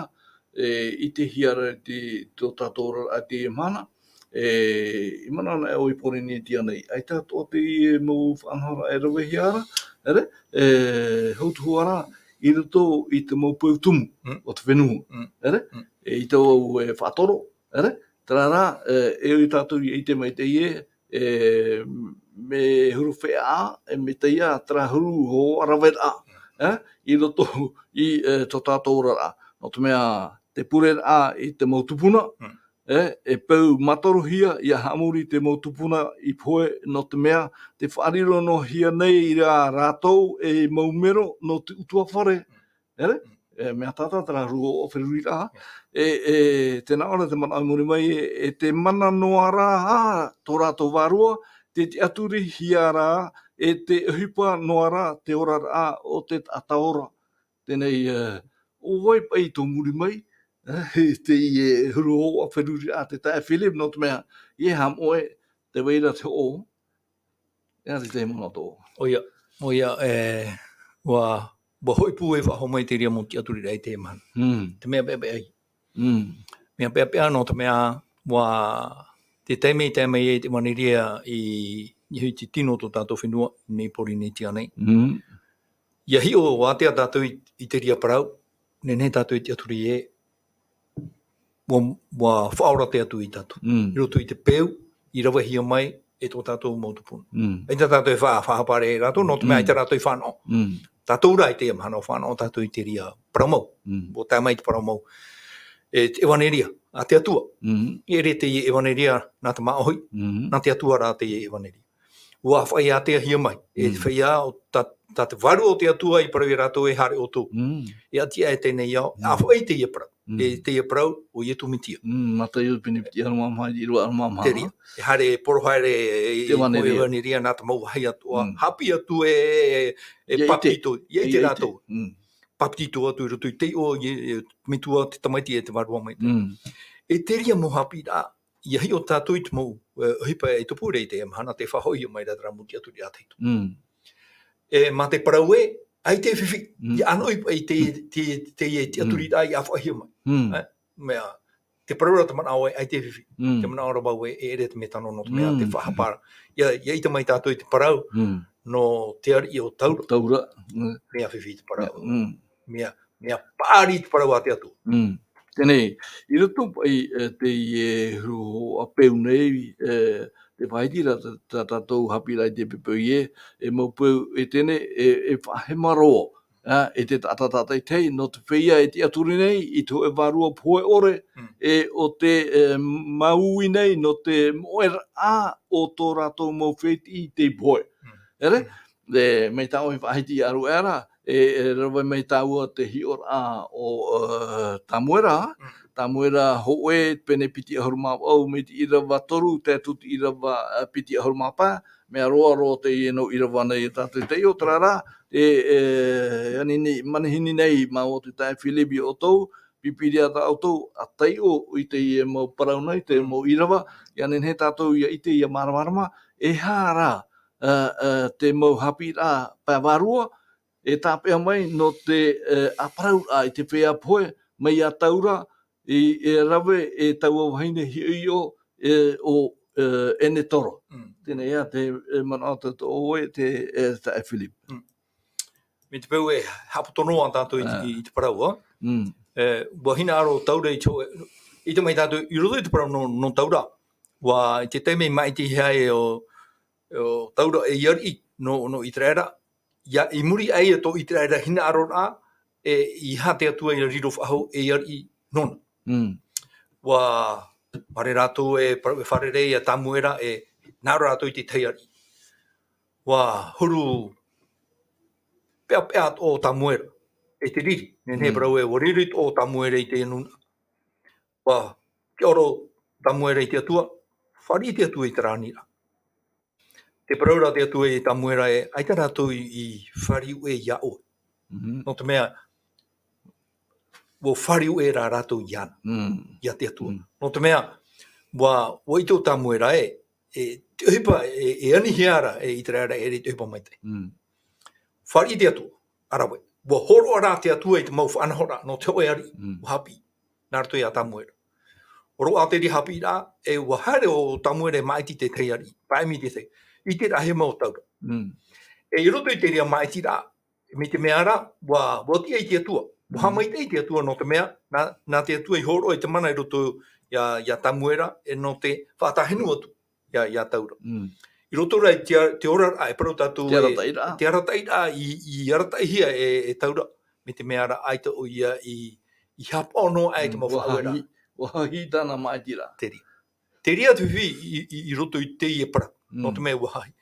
e, i te hiʻoraʻa i te, tō tātou oraraʻa i teie mahana, e, i manaʻo anaʻe ʻoe i Pōrīnetia nei, ʻaita atoʻa teie mau faʻanahoraʻa e ravehia ra, ʻere, e, hautuhua ra, i roto i te mau peu tumu Mm. o te fenua, Mm. ʻere, Mm. e, i taua au e faʻatoro, ʻere, terā rā, e, e ʻo tātou ia ʻite maitaʻi ē, e, mea huru feʻaʻa, e, mea taiʻa, terā huru hōhoʻa raveraʻa, e, i roto i, e, tō tātou oraraʻa. Nō te mea, te pureraʻa i te mau tupuna, Mm. e, e peu mātorohia, ia haʻamori te mau tupuna i pohe, nō te mea, tē faʻariro noa hia nei ra rātou e mau mero nō te ʻutuāfare, ʻere? Mm. E, mea tātā terā huru hōhoʻa feruriraʻa. Mm. E, e, tē nā ʻō ra te manaʻo i muri mai, e, e te mana noa ra, ā, tō rātou vārua, tē tiʻaturihia ra, e te ʻohipa noa ra, te oraraʻa o te taʻata ora. Tēnei, e, ʻo vai paʻi tō muri mai, e, teie huru hōhoʻa feruriraʻa te taeaʻe Philip, nō te mea, ʻeiaha moʻe, tē vai ra te hoʻo, e, te tahi manaʻo tō. ʻOia, ʻoia, e, ua, ua hoʻi pū e faʻahou mai te reira mau tiʻaturiraʻa i teie mahana. Mm. Te mea peʻapeʻa ïa. Mm. Mea peʻapeʻa nō te mea, ua, te taime i tae mai ai te ʻevaneria i, i niʻa i te tino o tō tātou fenua, nei Pōrīnetia nei. Mm. Ia hiʻo, ua ātea tātou i, i te reira parau, nehenehe tātou e tiʻaturi ē, ua, ua faʻaora te Atua ia tātou. Mm. I roto i te peu, i ravehia mai, e tō tātou mau tupuna. Mm. ʻAita tātou e fa-, faʻahaʻapaʻo ra ia rātou, nō te mea Mm. ʻaita rātou i fānaʻo. Mm. Tātou rā i teie mahana ʻua fānaʻo tātou i te reira parau mau. Mm. ʻUa tae mai te parau mau. E te ʻevaneria, a te Atua. Mm. E ʻere teie ʻevaneria nā te māʻohi, Mm. nā te Atua rā teie ʻevaneria. ʻUa faʻaʻāteahia mai, e Mm. feiā o tā, tā te Vārua o te Atua i parau ia rātou e haere ʻoutou. Mm. E ʻati aʻe teie nei ao, Mm. ʻa faʻaʻite ia parau. Mm. E teie parau, ʻo Iesu Mesia. Mm, Mataio pene piti ʻahuru mā maha, ʻīrava ʻahuru mā maha. Te reira. E haere e poro haere i Te ʻevaneria. te ʻevaneria nā te mau vāhi atoʻa. Mm. Haʻapiʻi atu e, e, e Ia ʻite. papetito, ia Ia ʻite ʻite. rātou. Mm. Papetito atu i roto i te iʻoa, e, e, Metua, te Tamaiti e te Vārua Maitaʻi. Mm. E te reira mau haʻapiʻiraʻa, ia hiʻo tātou i te mau, e, ʻohipa e tupu ra i teie mahana, tē faʻahoʻihia mai ra terā mau tiʻaturi ʻātahi atoʻa. Mm. E, mā te parau ē, ʻaita e fifi, Mm. ia ʻanoʻi paʻi te, te, te, te tiʻaturiraʻa ia faʻahoʻihia mai. Mm. E, mea, te parau ra te manaʻo ē, ʻaita e fifi. Mm. Te manaʻo ra vau ē, e ʻere te mea tano nō te mea Mm. te faʻahaʻapaʻo ra. Ia, ia ʻite mai tātou i te parau, Mm. nō te ariʻi o Taura. Taura. Mm. Mea fifi te parau. Mm. Mea, mea paʻari te parau a te Atua. Mm. Teie nei, i roto paʻi, e, teie huru hōhoʻa peu nei, e, tē faʻahiti ra tā, tā tātou haʻapiʻiraʻa i te peu ē, e mau peu e teie nei, e, e faʻahema roa, a, e te taʻata tātaʻitahi, nō te feiā e tiʻaturi nei, i te hōʻē vārua pohe ʻore, Mm. e ʻo tē, e, māuiui nei, nō te moʻeraʻa o tō rātou mau fētiʻi tei pohe. Mm. ʻEre? Mm. E, mai tā ʻoe faʻahiti ʻāruʻe ra, e, e rave mai tāua te hiʻoraʻa o, e, Tamuera, Mm. Tamuera hōʻē, pene piti ʻahuru mā vaʻu, mai te ʻīrava toru, tae atu te ʻīrava, e, piti ʻahuru mā pae, mea roa roa teie nō ʻīrava nei e tātou taiʻo, terā rā, e, e, ani nei, manihini nei, māua te taeaʻe Philip ia ʻoutou, pipiria tā ʻoutou, ʻa taiʻo i teie mau parau nei, te Mm. mau ʻīrava, ia nehenehe tātou ia ʻite, ia māramarama, e aha rā, e, e, te mau haʻapiʻiraʻa pae vārua, e tāpeʻa mai nō te, e, ʻāparauraʻa i te feiā pohe, mai ia Taura, i, e rave e taua vahine hiʻohiʻo, e, ʻo, e, ʻEnetoro. Mm. Teie nei ïa te, e, manaʻo tā ʻoe te, e, taeaʻe Philip. Mm. mai te peu e haʻapoto noa tātou i te, i te parau, ā. Mm. E, ʻua hinaʻaro Taura i te hō-, ʻite mai tātou, i roto i te parau nō, nō Taura. ʻUa, i te taime i maʻitihia ai ʻo, ʻo Taura ei ariʻi nō, nō ʻĪteraʻera, ʻia, i muri aʻe ia tō ʻĪteraʻera hinaʻaroraʻa, e, ʻeiaha te Atua ʻia riro faʻahou ei ariʻi nōna. Mm. ʻUa, haere rātou e parau, e fārerei ia Tamuera, e hinaʻaro rātou i te tahi ariʻi. ʻUa huru peʻapeʻa atoʻa ʻo Tamuera, e te riri, nehenehe e parau ē, ʻua riri atoʻa ʻo Tamuera i te nūnaʻa. ʻUa, tē ʻite atoʻa Tamuera i te Atua, fāriʻi te Atua i terā aniraʻa. Tē parau ra te Atua ia Tamuera ē, ʻaita rātou i, i fāriʻi ʻē ia ʻoe. Mhm. Nō te mea, ʻua fāriʻi ʻē rā rātou iāna, mm, ia te Atua. Mm. Nō te mea, ʻua, ʻua ʻite ʻo Tamuera ē, e, te ʻohipa, e, e anihia ra, e ʻĪteraʻera e ʻere i te ʻohipa maitaʻi. Mm. Fāriʻi te Atua, ʻa rave. ʻUa hōroʻa rā te Atua i te mau faʻanahoraʻa nō te hōʻē ariʻi, mm, ʻua haʻapiʻi. Nā roto ia Tamuera. Hōroʻa te reira haʻapiʻiraʻa, e ʻua haere ʻo Tamuera e maʻiti i te tahi ariʻi, paʻi mai te tahi. ʻIte rā hia mau Taura. Mm. E i roto i te reira maʻitiraʻa, mai te mea ra, ʻua, ʻua tiʻa i te Atua. ʻUa, mm, haʻamaitaʻi te Atua nō te mea, nā, nā te Atua i hōroʻa i te mana i roto ia, ia Tamuera, e nō te faʻatāhinu atu ia, ia Taura. Mm. I roto rā i te, te oraraʻa, e parau tātou e, te arataʻiraʻa. Te arataʻiraʻa, i, i arataʻihia e, e Taura, mai te mea ra ʻaita ʻoia i, i haʻapaʻo noa aʻe i te mau faʻaueraʻa. Mm, ʻua hahi, ʻua hahi tāna maʻitiraʻa. Te reira. Te reira te fifi i, i, i roto i teie parau. Mm. Nō te mea ʻua hahi.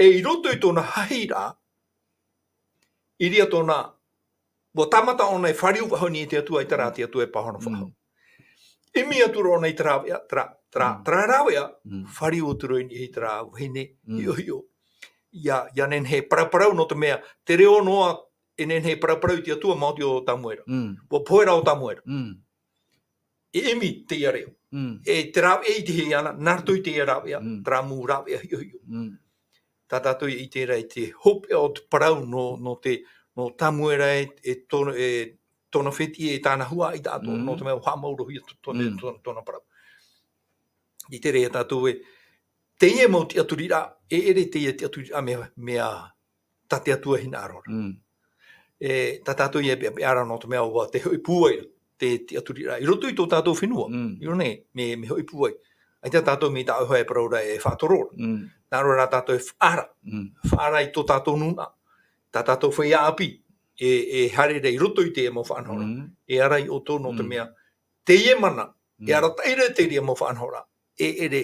E i roto i tōna hahiraʻa, i reira tōna, ʻua tāmata ʻōna e fāriu faʻahou nei i te Atua, ʻaita rā te Atua e pāhono faʻahou. Mm. ʻImi atu ra ʻōna i te rāveʻa, terā, terā, mm, terā rāveʻa, mm, fāriu atu ra i terā vahine, mm, hiʻohiʻo. ʻIa, ʻia nehenehe e paraparau nō te mea, te reo noa, e nehenehe e paraparau i te Atua maoti ʻo Tamuera. Mm. ʻUa pohe ra ʻo Tamuera. Mm. E ʻimi teie reo. Mm. E te rāveʻa i ʻitehia iāna, nā roto i teie rāveʻa, mm, terā mau rāveʻa hiʻohiʻo. Mm. Tā tātou i ʻite ra i te hopeʻa o te parau nō, nō te, nō Tamuera e, e tōna, e tōna fētiʻi e tāna huaʻai atoʻa, mm, nō te mea ʻua haʻamauruhia tō, tōna, mm, tōna, tōna parau. I te reira tātou e, teie mau tiʻaturiraʻa, e ʻere teie tiʻaturiraʻa mea, mea tā te Atua hinaʻaro ra. Mm. E, tā tātou ia peʻapeʻa ra nō te mea ʻua tē hoʻi pūai ra te, te tiʻaturiraʻa. I roto i tō tātou fenua. Mm. I roto nei, mea, mea hoʻi pūai. ʻAita tātou mai tā ʻoe e parau ra e faʻatoro ra. Mm. Nā reira rā tātou e faʻaara. Mm. Faʻaara i tō tātou nūnaʻa. Tā tātou feiā ʻāpī. E, e haere ra i roto i te mau faʻanahoraʻa. Mm. E ara iā ʻoutou nō te, mm, mea. Teie mana. E, mm, arataʻi ra te reira mau faʻanahoraʻa. E, e ʻere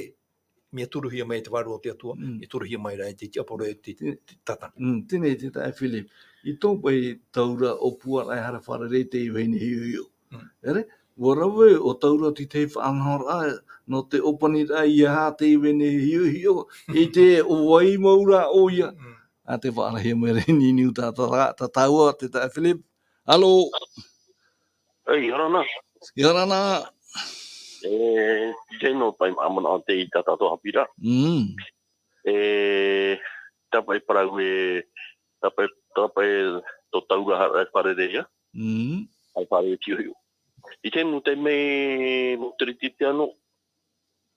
mea turuhia mai e te Vārua o te Atua, mm, e turuhia mai ra e te tiaporo e te, te, te tātana. Mm, teie te taeaʻe Philip. I tō paʻi Taura ʻōpuaraʻa e haere fārerei i te vahine hiʻohiʻo. Mm. ʻEre, ʻua rave ʻo Taura i te faʻanahoraʻa, nō te ʻōpaniraʻa ʻeiaha te vahine hiʻohiʻo, i te ʻo vai mau rā ʻoia. Mm. ʻA tē faʻaarahia mai ra i niuniu tā, tā, tā, tā tāua, te taeaʻe Philip. Alo. Ei, ʻia ora na. ʻIa ora na. E, tēnā paʻi manaʻo te i tā tātou haʻapiʻiraʻa. Mm. E, tā paʻi parau e, tā paʻi, tā paʻi tō Taura haere fārerei, ā? Mm. Haere fārerei i te hiʻohiʻo. I te mau taime, mau tere tite ʻana,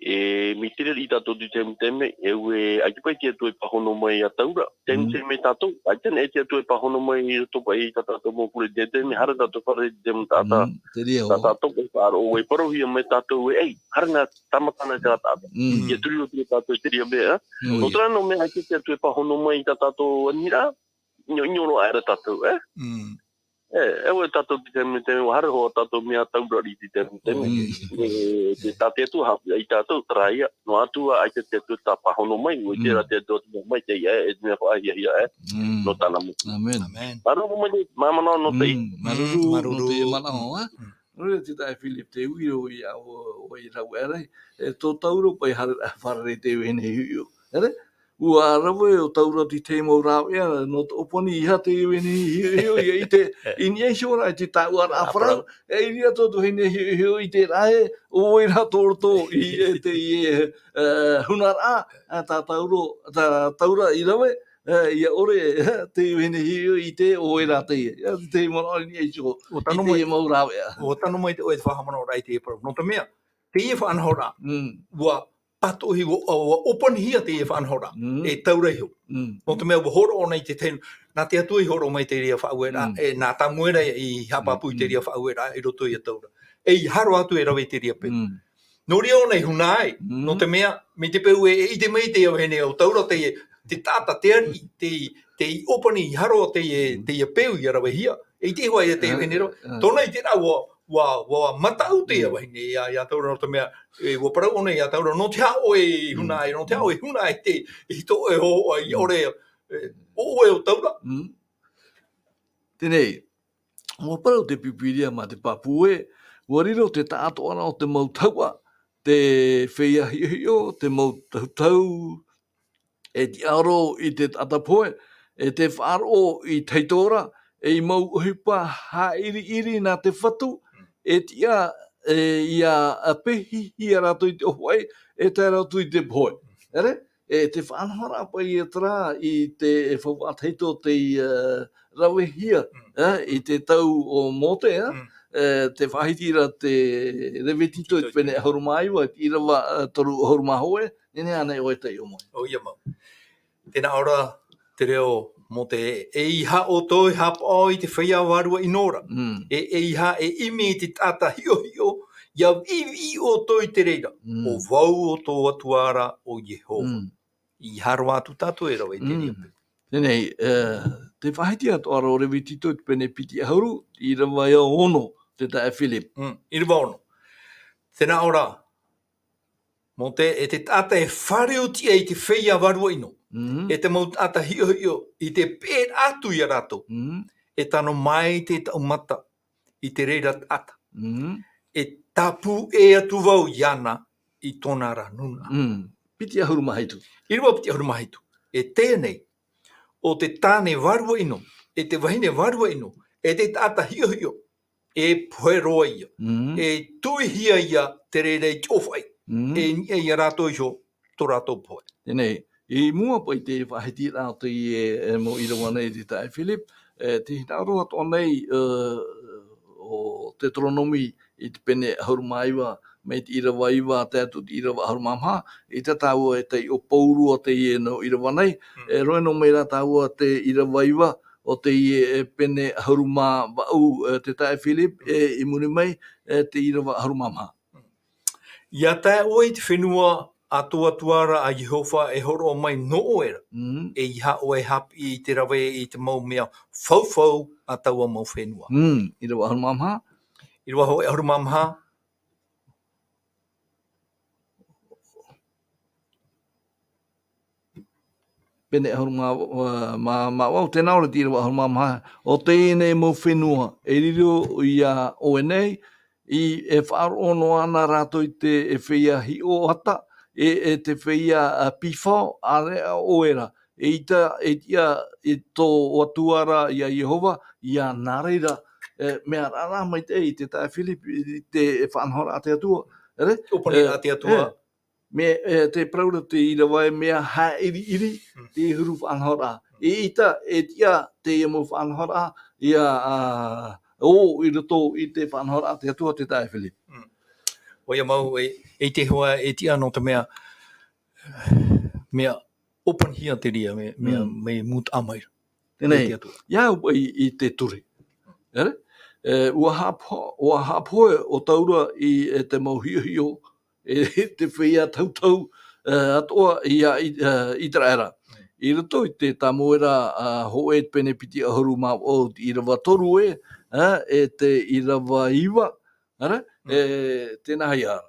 e, mai te reira tātou i te mau taime, e ʻua, ʻaita paʻi te Atua e pāhono mai iā Taura. Te mau, mm, taime tātou, ʻaita e te Atua e pāhono mai i roto paʻi i tā tātou mau pure i te taime, haere tātou fārerei i te mau taʻata. Mm, te reira. Tā tātou e faʻaroʻo, e parauhia mai tātou e, ei, haere na, tāmata na terā taʻata. Mm. ʻIa turuhia tātou i te reira mea, ā? Mm. Nō terā noa mea, ʻaita te Atua e pāhono mai i tā tātou aniraʻa, ʻino, ʻino roa aʻera tātou, ē? Mm. E, e ʻua tātou i te taime, taime, ʻua haere hoʻi tātou mai iā Taura i te taime, taime. Mm. E, te, tā te Atua haʻapiʻi iā tātou, terā ïa, noa atu ā, ʻaita te Atua e pāhono mai, ʻua ʻite ra te Atua te mea maitaʻi, e, e te mea faʻahiahia, e, mm, nō tāna mau. ʻĀmene. ʻĀmene. Māuruuru maitaʻi, māmā nō te. Mm, māuruuru, mm, māuruuru. Nō te manaʻo, ā? Mm. Nō reira te taeaʻe Philip, tē ui ra ʻoe, ʻoe, ʻoe i rave ra, e, tō Taura paʻi haere, haere fārerei i te vahine hiʻohiʻo. ʻEre? ʻUa rave ʻo Taura i te mau rāveʻa, nō te ʻōpani ʻeiaha te vahine hiʻohiʻo, ʻia ʻite i niʻa iho ra i te tāuʻaraʻa parau. E, i reira tō te vahine hiʻohiʻo i ʻite ra ē, ʻo vai rā tō roto i, e, teie, e, hunaraʻa, ā, tā Taura, tā Taura i rave, e, ʻia ʻore, e, te vahine hiʻohiʻo i ʻite ʻo vai rā teie. ʻIa, te manaʻo i niʻa iho, ʻua tano mai, i te mau rāveʻa. ʻUa tano mai te, ʻoe te faʻahaʻamanaʻoraʻa i teie parau. Nō te mea, teie faʻanahoraʻa, mm, ʻua pātoʻi, ʻua, ʻua, ʻua ʻōpanihia teie faʻanahoraʻa, mm, e Taura iho. Mm. Nō te mea, ʻua hōroʻa ʻōna i te tahi, Nā te Atua i hōroʻa mai te reira faʻaueraʻa, Mm. e, nā Tamuera i haʻapāpū i te Mm. reira faʻaueraʻa i roto ia Taura. E ʻeiaha roa atu e rave i te reira peu. Mm. Nō reira ʻōna i huna ai, Mm. nō te mea, mai te peu e, e ʻite mai teie vahine ʻo Taura te, te taʻata, te ariʻi, te, tei ʻōpani i haro teie, Mm. teie peu ia ravehia. E ʻite hoʻi ia teie Ah, vahine ra. ah. Tōna i te rā ua, ua, ua mataʻu teie Mm. vahine ia, ia Taura nō te mea, e, ua parau ʻōna ia Taura, nō te aha ʻoe i huna Mm. ai, nō te aha ʻoe i huna ai te, i tō ʻoe hōhoʻa, i Mm. ʻore, e, ʻo ʻoe ʻo Taura. Mm. Teie nei, ua parau te Pīpīria mā te pāpū ē, ua riro te taʻatoʻaraʻa o te mau tahuʻa, te feiā hiʻohiʻo, te mau tahutau, e tiʻaoro i te taʻata pohe, e te faʻaroʻo i te tahito ra, e i mau ʻohipa haʻiriʻiri nā te Fatu, e tiʻa, e, ʻia, ʻa, pēhihi ia rātou i te ʻōfaʻi, e tae roa atu i te pohe. ʻEre? E te faʻanahoraʻa paʻi e terā i te, e faufaʻa tahito tei, e, ravehia, Mm. e, i te tau o Mōte, e, Mm. e, tē faʻahiti ra te Levitito i te pene ʻahuru mā iva, i te ʻīrava, e, toru ʻahuru mā hōʻē, nehenehe ānei ʻoe e taiʻo mai? ʻOia mau. Tē nā ʻō ra te reo Mōte, e ʻeiaha ʻoutou e haʻapaʻo i te feiā vārua ʻino ra. Mm. E, e ʻeiaha e ʻimi i te taʻata hiʻohiʻo, ʻia viʻiviʻi ʻoutou i te reira. Mm. ʻO vau ʻo tō Atua ra ʻo Iehova. Mm. ʻEiaha roa atu tātou e rave i te Mm. reira peu. Teie nei, e, tē faʻahiti atoʻa ra ʻo Levitito i te pene piti ʻahuru, ʻīrava ia ono, te taeaʻe Philip. Mm, ʻīrava ono. Tē nā ʻō ra, Mōte, e te taʻata e fāriu tiʻa i te feiā vārua ʻino, Mm. e te mau taʻata hiʻohiʻo i te peʻeraʻa atu ia rātou, Mm. e tano mai te taʻu mata i te reira taʻata. Mm. E tāpū ʻē atu vau iāna i tōna ra nūnaʻa. Mm. Piti ʻahuru mā hitu. ʻĪrava piti ʻahuru mā hitu. E teie nei, ʻo te tāne vārua ʻino, e te vahine vārua ʻino, e te taʻata hiʻohiʻo, e pohe roa ia. Mm. E tuihia ia te reira i te ʻōfaʻi. Mm. E niʻa ia rātou iho tō rātou pohe. Teie nei, i mua paʻi i te faʻahitiraʻa o teie, e, mau ʻīrava nei te taeaʻe Philip, e, tē hinaʻaro atoʻa nei, e, ʻo Teuteronome i te pene ʻahuru mā iva, mai te ʻīrava iva, tae atu te ʻīrava ʻahuru mā maha, ʻeita tāua e taiʻo pauroa teie mau ʻīrava nei, Mm. e rohe noa mai rā tāua te ʻīrava iva, o teie, e, pene ʻahuru mā vaʻu, e, te taeaʻe Philip, Mm. e, i muri mai, e, te ʻīrava ʻahuru mā maha. Mm. ʻIa tae ʻoe i te fenua a tō Atua ra a Iehova e hōroʻa mai nō ʻoe ra. Mm. E ʻeiaha ʻoe e haʻapiʻi i te rave i te mau mea faufau a taua mau fenua. Mm. ʻĪrava ʻahuru mā maha. ʻĪrava hōʻē ʻahuru mā maha. Pene ʻahuru mā, mā, mā vaʻu, tē nā ʻō ra te ʻīrava ʻahuru mā maha, ʻo teie nei mau fenua, e riro ia ʻoe nei, i, e faʻaroʻo noa na rātou i te, e feiā hiʻo ata, e, e te feiā, a, pīfao, ʻāreʻa ʻoe ra, ʻeita, e tiʻa, e tō Atua ra ia Iehova, ʻia nā reira, e, mea rahi maitaʻi te taeaʻe Philip, i te faʻanahoraʻa a te Atua, ʻere? ʻŌpaniraʻa a te Atua. E, mea, e, tē parau ra te ʻīrava ē mea haʻiriʻiri Mm. te huru faʻanahoraʻa. Mm. ʻEita, e tiʻa teie mau faʻanahoraʻa, ʻia, a, ʻō i roto i te faʻanahoraʻa a te Atua te taeaʻe Philip. Mm. ʻOia mau, e, e ʻite hoʻi, e tiʻa nō te mea, mea ʻōpanihia te reira, mea, mea, Mm. mea mūtaʻa mai ra. Teie nei, E te Atua. ʻia au paʻi i te ture. ʻEre? E, ʻua haʻapo-, ʻua haʻapohe ʻo Taura i, e te mau hiʻohiʻo, e te feiā tahutau, e, atoʻa ia I-, e, ʻĪteraʻera. Mm. I roto i te Tamuera, a, hōʻē pene piti ʻahuru mā vaʻu, ʻīrava toru ē, e, e te ʻīrava iva, ʻere? Mm. E, tē nā hea ra.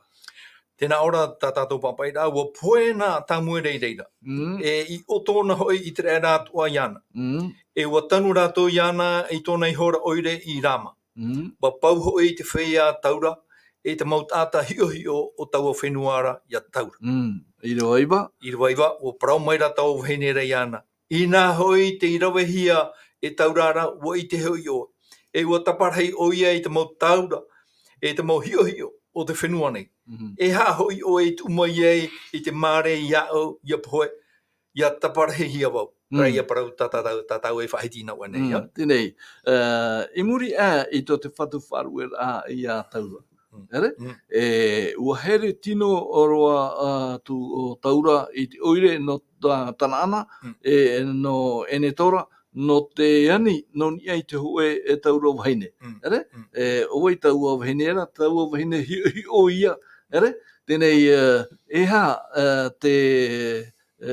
Tē nā ʻō ra tā tātou pāpaʻiraʻa, ʻua pohe na Tamuera i reira. Mm. E i ʻō tōna hoʻi ʻĪteraʻera atoʻa iāna. Mm. E ʻua tanu rātou iāna i tōna iho ra ʻoire i Rama. Mm. ʻUa pau hoʻi te feiā Taura, e te mau taʻata hiʻohiʻo o taua fenua ra ia Taura. Mm. ʻĪrava iva. ʻĪrava iva, ʻua parau mai ra taua vahine ra iāna. Inā hoʻi tei ravehia e Taura ra, ʻua ʻite hoʻi ʻoe. E ʻua taparahi ʻoia i te mau taura, e te mau hiʻohiʻo o te fenua nei. Mhm. E aha hoʻi ʻoe i tuʻu mai ai i te māere iāʻu, ʻia pohe, ʻia taparahihia vau. Mm. Terā ia parau tā, tā, tā, tā tāua e faʻahiti nā ʻō nei, Mm, ia. Teie nei, e, i muri aʻe i tō te Fatu faʻaruʻeraʻa ia Taura. Mm. ʻEre? Mm. E, ʻua here tino roa, a, atu ʻo Taura i te ʻoire nō tā-, Tanaana, Mm. e, nō ʻEnetora, nō te ani, nō niʻa i te hōʻē e taura vahine. Mm. Ere? Mm. E, ʻo vai taua vahine ra, taua vahine hiʻo, hiʻo ia. Ere? Teie nei, e, e aha, e, te, e,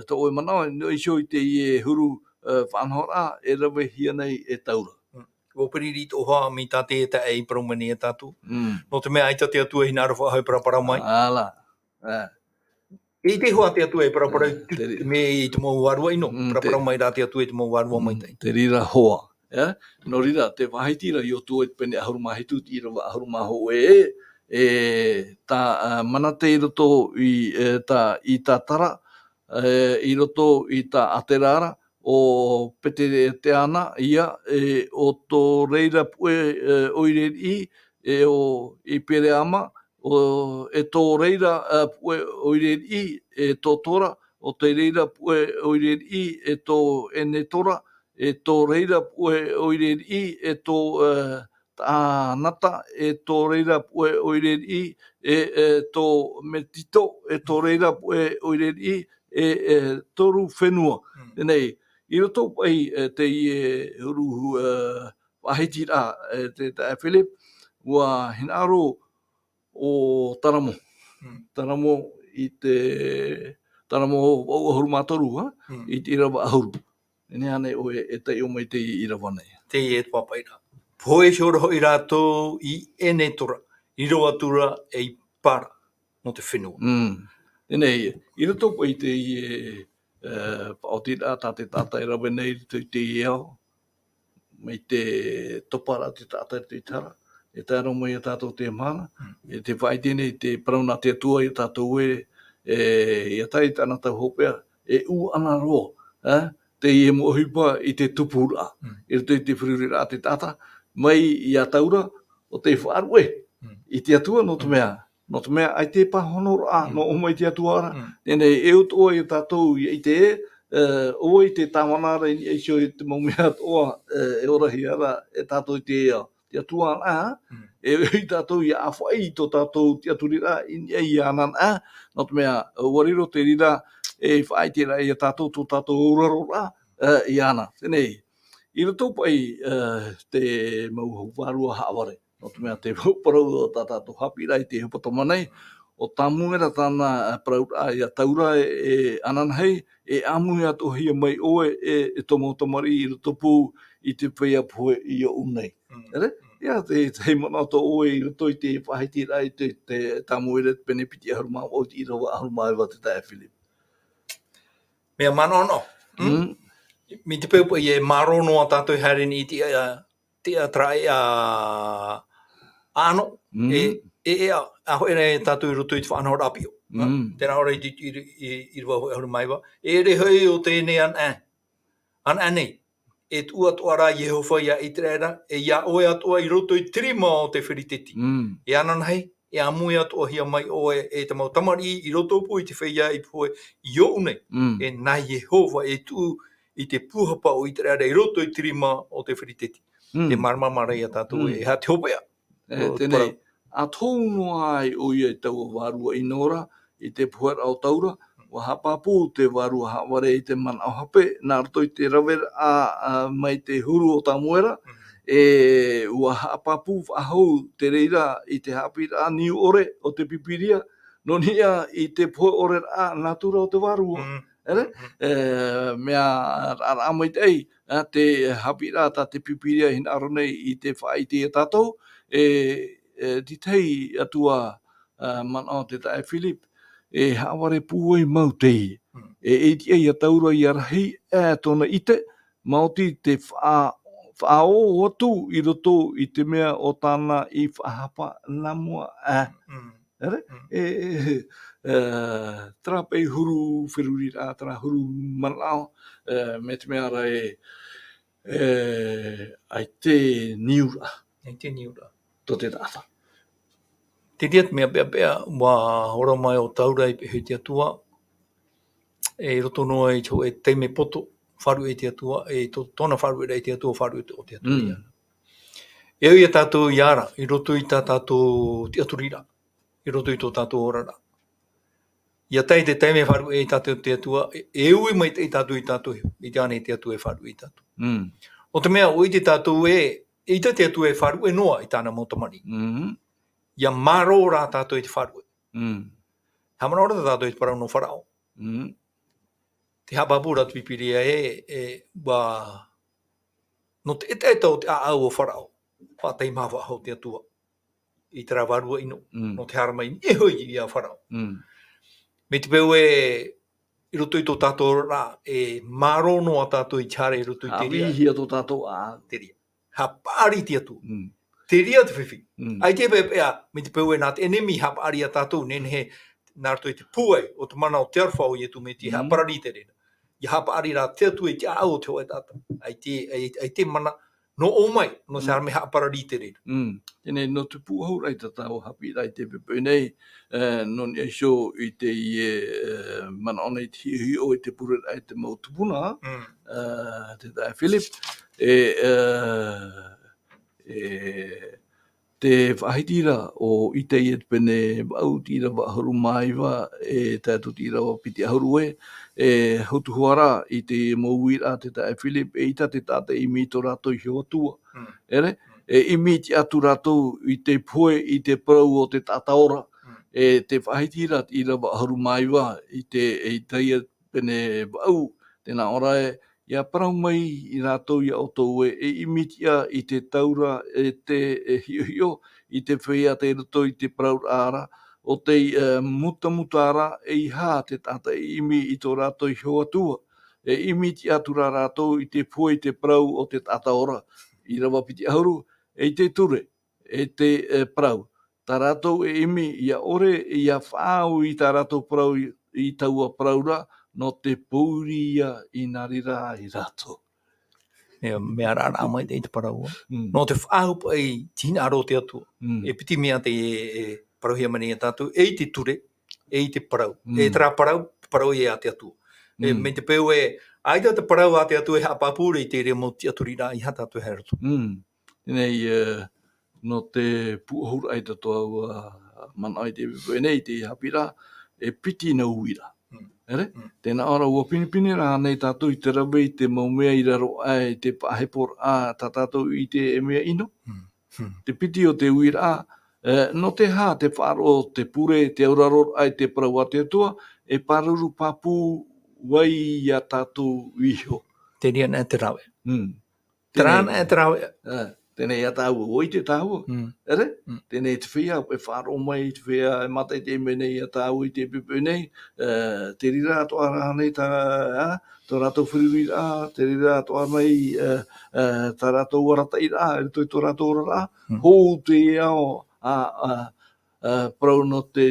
tō ʻoe manaʻo, nō iho i teie huru, e, faʻanahoraʻa, e ravehia nei e taura. Mm. ʻUa piri rito ʻoha mai tā te taeaʻe i parau mai nei ia tātou. Mm. Nō te mea ʻaita te Atua e hinaʻaro faʻahou e paraparau mai. Ala. E. E ʻite hoʻi te Atua e paraparau, e, te re- mai i te mau vārua ʻino, mm, te paraparau mai rā te Atua i te mau vārua, mm, maitaʻi. Te reira hoa, e? Nō reira, te faʻahiti ra Iosua i te pene ʻahuru mā hitu, te ʻīrava ʻahuru mā hōʻē, e, e, tā, a, Manase i roto i, e, tā, i tā Tara, e, i roto i tā Asera ra, ʻo Petereana ia, e, ʻo tō reira puʻe, e, ʻoire riʻi, e, ʻo Ipereama, ʻo, e tō reira, e, puʻe ʻoire riʻi, e tō Sora, ʻo tō reira puʻe ʻoire riʻi, e tō Enesora, e tō reira puʻe ʻoire riʻi, e tō, e, Taanata, e tō reira puʻe ʻoire riʻi, e, e tō Metioto, e tō reira puʻe ʻoire riʻi, e, e toru fenua. Mm. Teie nei, i roto paʻi, e, teie huru, e, faʻahiti ra, e, te, te Philip, ʻua hinaʻaro ʻo Salamo. Mm. Salamo i te, Salamo vaʻu ʻahuru mā toru, ha? Mm. I te ʻīrava ʻahuru. E nehenehe ʻoe e taiʻo mai teie ʻīrava nei. Teie e te pāpaʻi ra. Pohe iho ra hoʻi rātou i Enesora, riro atu ra ei para nō te fenua. Mm. Teie nei, i roto paʻi i teie, e, faʻaotiraʻa tā te taʻata e rave nei i roto i teie ao, mai te topa ra te taʻata i roto i te hara, e tae roa mai ia tātou i teie mahana, mm, e te faʻaʻite nei te parau nā te Atua ia tātou ē, e, ʻia tae i tāna tau hopeʻa, e ʻū ana roa, e, teie mau ʻohipa i te tupuraʻa, mm, i roto i te feruriraʻa a te taʻata, mai ia taura, ʻo tei faʻaruʻe, mm, i te Atua nō te, mm, mea, nō te mea, ʻaita e pāhonoraʻa, mm, nō ʻō mai te Atua ra. Mm. Teie nei, e ʻo atoʻa ia tātou ʻia ʻite ē, e, ʻo vai te tāvana ra i niʻa iho i te mau mea atoʻa, e, e orahia ra e tātou i teie ao. Te Atua anaʻe, mm, e ʻohipa ia tātou ʻia ʻāfaʻi i tō tātou tiʻaturiraʻa i niʻa iāna anaʻe, nō te mea, ʻua riro te reira ei faʻaʻiteraʻa ia tātou, tō tātou auraro ra, e, iāna. Teie nei, i roto paʻi, e, te mau vārua haʻavare. Nō te mea te parau o tā tātou haʻapiʻiraʻa i te hepetoma nei, ʻo Samuela tāna, e, parauraʻa ia taura e, e ananahi, e ʻāmui atoʻahia mai ʻoe, e, e tō mau tamariʻi i rotopū i te feiā pohe i ʻō nei. Mm. Ere? Mm. ʻIa, te, te manaʻo tō ʻoe i roto i te faʻahitiraʻa i te, te Samuela te pene piti ʻahuru mā vaʻu, te ʻīrava ʻahuru mā iva te taeaʻe Philip. Mea manaʻo. Mm? Mm. Mai te peu paʻi e mārō noa tātou e haere nei i te, a, te ʻātaraʻa ʻāʻano, mm, e, e, e, a, a hoʻi nei tātou i roto i te faʻanahoraʻa ʻāpī. Mm. Terā ora i te, i, i, ʻīrava hōʻē ʻahuru mā iva. E ʻere hoʻi ʻo teie nei anaʻe. Anaʻe nei. E tuʻu atoʻa ra Iehova ia ʻĪteraʻera, e ia ʻoe atoʻa i roto i te rima o te Firisiti. Mm. E ananahi, e ʻāmui atoʻahia mai ʻoe, e te mau tamariʻi i rotopū i te feiā pohe i ʻō nei. Mm. E nā Iehova e tuʻu i te pūhapa o ʻĪteraʻera i roto i te rima o te Firisiti. Mm. E māramarama ra ia tātou, mm, e aha te hopeʻa. E, o te teie nei, parau. ʻA tohu noa ai ʻoia i taua vārua ʻino ra, i te poheraʻa o taura, ʻua haʻapāpū te vārua haʻavare i te manaʻo hape, nā roto i te raveraʻa, a, mai te huru o Samuela, mm, e, ʻua haʻapāpū faʻahou te reira i te haʻapiʻiraʻa niu ʻore o te Pīpīria, nō niʻa i te pohe ʻore raʻa nā tura o te vārua. Mm. Ere? Mm, mm. E, mea raʻaraʻa maitaʻi, a, te haʻapiʻiraʻa tā te Pīpīria e hinaʻaro nei i te faʻaʻite ia tātou, e, e, te tahi atu ā, a, manaʻo te taeaʻe Philip, e haʻavare pūai mau teie. Mm. E, e tiʻa ia taura ʻia rahi, e, tōna ʻite, maoti te faʻa-, faʻaō atu i roto i te mea ʻo tāna i faʻahapa nā mua, e. Mm. Ere? Mm. E, e, e, terā paʻi huru feruriraʻa, terā huru manaʻo, e, mai te mea ra e, e, ʻaita e niuraʻa. ʻAita e niuraʻa. Tō te taʻata. Te reira te mea peʻapeʻa, ʻua hora mai ʻo taura i pīhaʻi i te Atua, e, i roto noa i te hōʻē taime poto, faʻaruʻe i te Atua, e, tō, tōna faʻaruʻeraʻa i te Atua, faʻaruʻe o te Atua, mm, iāna. E au ia tātou ʻia ara, i roto i tā tātou tiʻaturiraʻa, i roto i tō tātou oraraʻa. Ia tae te taime e faʻaruʻe ai tātou te Atua, e, e ui maitaʻi tātou i tātou, i te ānei te Atua e faʻaruʻe ai tātou. Mm. ʻO te mea, ʻua ʻite tātou ē, ʻeita te Atua e faʻaruʻe noa i tāna mau tamariʻi. Mm. Ia mārō rā tātou i te faʻaruʻe. Mm. Haʻamanaʻo ra tātou i te parau nō Faraō. Mm. Tē haʻapāpū ra te Pīpīria ē, e, ʻua, nō te ʻetaʻeta o te ʻāʻau o Faraō, faʻatahi mā faʻahou te Atua i terā vārua ʻino, Mm. nō te haere mai i niʻa iho ia Faraō. Mm. Mai te peu ē, i roto i tō tātou oraraʻa, e mārō noa tātou i te haere i roto i te reira. Haʻavīhia tō tātou ʻāʻau. Te reira. Haʻapaʻari te Atua. Mm. Te reira te fifi. Mm. ʻAita e peʻapeʻa, mai te peu ē nā te ʻenemi i haʻapaʻari ia tātou, nehenehe, nā roto i te pūai o te mana o te aroha o Ietu Metia, Mm. haʻapaʻari te reira. Ia haʻapaʻari rā te Atua i te ʻāʻau o te hōʻē taʻata. ʻAita, ʻai-, ʻaita e mana, nō ʻō mai, nō te Mm. haere mai haʻapaʻari te reira. Mm. Teie nei, nō te pūʻohuraʻa i tā tāua haʻapiʻiraʻa i teie poʻipoʻi nei, e, nō niʻa iho i teie, e, manaʻo nei te hiʻohiʻo i te pureraʻa i te mau tupuna, Mm. e, te taeaʻe Philip, e, e, e, te faʻahiti ra ʻo Itaia te pene vaʻu, te ʻīrava ʻahuru mā iva, e tae atu te ʻīrava piti ʻahuru ē, e hotu hoʻi ra i te mau uiraʻa te taeaʻe Philip, eʻita te taʻata e ʻimi i tō rātou iho Atua. Mm. ʻEre, Mm. e ʻimi tiʻa atu rātou i te pohe, i te parau o te taʻata ora. Mm. E te faʻahiti ra te ʻīrava ʻahuru mā iva i te, e Itaia pene vaʻu, tē nā ʻō ra ē, ia parau mai ia rātou ia ʻoutou ē, e ʻimi tiʻa i te taura, e te, e hiʻohiʻo, i te feiā tei roto i te parauraʻa ra, ʻo tei, e, mutamuta ra, ʻeiaha te taʻata e ʻimi i tō rātou iho Atua. E ʻimi tiʻa atu rā rātou i te pohe, i te parau o te taʻata ora. ʻĪrava piti ʻahuru, e i te ture, e te, e, parau. Tā rātou e ʻimi, ʻia ʻore, ʻia faʻaau i tā rātou parau i, i taua parau ra, nō te pōuri ia i nā reira ai rātou. E, mea raraʻa maitaʻi te parau. Mm. Nō te faʻaau paʻi i te hinaʻaro o te Atua. Mm. E piti mea tē, e, parauhia mai nei ia tātou, e i te ture, e i te parau. Mm. E terā parau, parau ia a te Atua. E, Mm. mai te peu ē, ʻaita te parau a te Atua e haʻapāpū ra i te reira mau tiʻaturiraʻa ʻeiaha tātou e haere roto. Mm. Teie nei, e, nō te pūʻohuraʻa i tā tāua manaʻo i teie poʻipoʻi nei, i te haʻapiʻiraʻa, e piti nā uiraʻa. Mm. ʻEre? Mm. Tē nā ʻō ra, ʻua pinepine rā ānei tātou i te rave i te mau mea i raro aʻe i te faʻaheporaʻa tā tātou i ʻite e mea ʻino? Mm. Mm. Te piti o te uiraʻa, e, nō te aha te faʻaroʻo, te pure, te auraro ai te parau a te Atua, e pāruru pāpū ai ia tātou iho. Te reira anaʻe te rāveʻa. Mm. Terā Teie nei, anaʻe te rāveʻa. E, teie nei ia tāua, ʻua ʻite tāua. Mm. ʻEre? Mm. Teie nei te feiā, e faʻaroʻo mai te feiā, e mātaʻitaʻi mai nei ia tāua i teie poʻipoʻi nei, e, te reira atoʻa rā nei tā, a, tō rātou feruriraʻa, te reira atoʻa nei, e, e, tā rātou arataʻiraʻa, i roto i tō rātou oraraʻa, Mm. hou te ao, a, a, a, parau nō te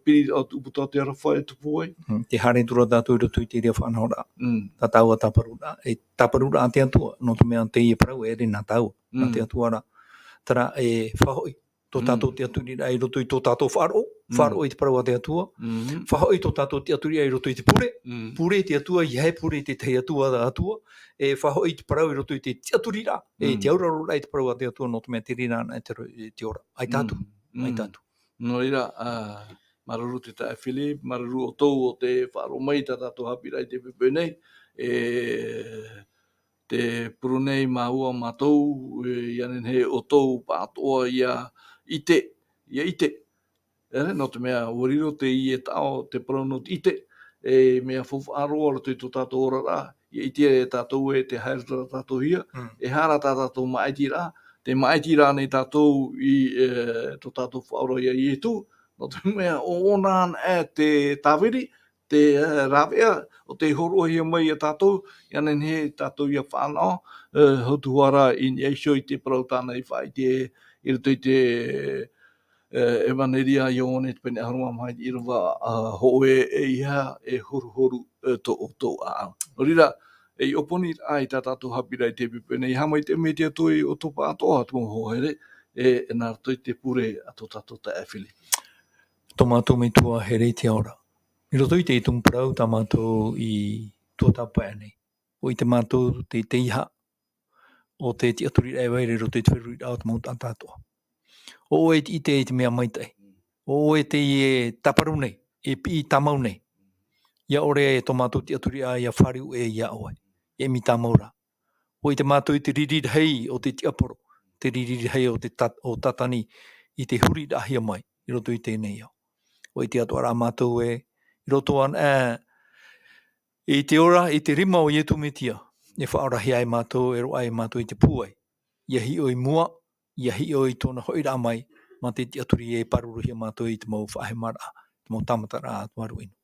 piri o te ʻūputa o te aroha e tupu ai. Mm, tē haere atu ra tātou i roto i te reira faʻanahoraʻa. Mm. Tā tāua tāparuraʻa, e tāparuraʻa a te Atua, nō te mea teie parau e ʻere nā tāua, nā Mm. te Atua ra. Terā e faʻahoʻi tō Mm. tātou tiʻaturiraʻa i roto i tō tātou faʻaroʻo, Mm. faʻaroʻo i te parau a te Atua. Mm. Faʻahoʻi tō tātou tiʻaturiraʻa i roto i te pure. Mm. Pure i te Atua, ʻeiaha e pure i te tahi atua, atua. E faʻahoʻi i te parau i roto i te tiʻaturiraʻa, e Mm. te auraroraʻa i te parau a te Atua, nō te mea te reira anaʻe te ro-, e te ora. ʻAi tātou, Mm. ʻai Mm. tātou. Nō reira, a, māuruuru te taeaʻe Philip, māuruuru ʻoutou ʻo tē faʻaroʻo mai i tā tātou haʻapiʻiraʻa i teie poʻipoʻi nei, e, tē pure nei māua mātou, e, ʻia nehenehe ʻoutou pāʻātoʻa ʻia ʻite, ʻia ʻite. ʻEre, nō te mea, ʻua riro teie taʻo, te parau nō te ʻite, e mea faufaʻa roa i roto i tō tātou oraraʻa, ʻia ʻite e tātou ē tē haere atu ra tātou hia, Mm. e aha rā tā tātou māʻitiraʻa, tē māʻitiraʻa nei tātou i, e, tō tātou Faʻaora ia Ietu, nō te mea, ʻo ʻōna anaʻe te tāviri, te, e, rāveʻa, ʻo tei hōroʻahia mai ia tātou, ʻia nehenehe tātou ʻia fānaʻo, e, hotu hoʻi ra i niʻa iho i te parau tāna i faʻaʻite i roto i te, e, ʻEvaneria a Ioane te pene ʻahuru mā maha i te ʻīrava, a, hōʻē, e ʻeiaha e horuhoru, e, tō ʻoutou ʻāʻau. Nō reira, e ʻōpani ra i tā tātou haʻapiʻiraʻa i teie poʻipoʻi nei, haʻamaitaʻi mai te Atua ia ʻoutou pāʻātoʻa, te mau hoa here, e, e nā roto i te pure a tō tātou taeaʻe Philip. Tō mātou Metua here i te ao ra. I roto i teie tumu parau tā mātou i tuatāpae nei. ʻUa ʻite mātou te, te ʻeiaha, ʻo te tiʻaturiraʻa e vai ra i roto i te feruriraʻa o te mau taʻata atoʻa. ʻO ʻoe tē ʻite i te mea maitaʻi. ʻO ʻoe tē tāparu nei, e piʻi tāmau nei. ʻIa ʻore tō mātou tiʻaturi ia fāriu ʻē ia ʻoe, e ʻimi tāmau rā. ʻUa ʻite mātou i te riri rahi o te tiaporo, te riri rahi o te tat-, o Tātani i te huri raʻahia mai i roto i teie nei ao. ʻUa ʻite atoʻa rā mātou ē, i roto ana, ē, i te ora, i te rima o Ietu Metia, e faʻaorahia ai mātou, e roaʻa ai mātou i te pūai. ʻIa hiʻo i mua, ʻia hiʻo i tōna hoʻiraʻa mai, mā te tiʻaturi e pāruruhia mātou i te mau faʻahemaraʻa, te mau tāmataraʻa atu maru inu.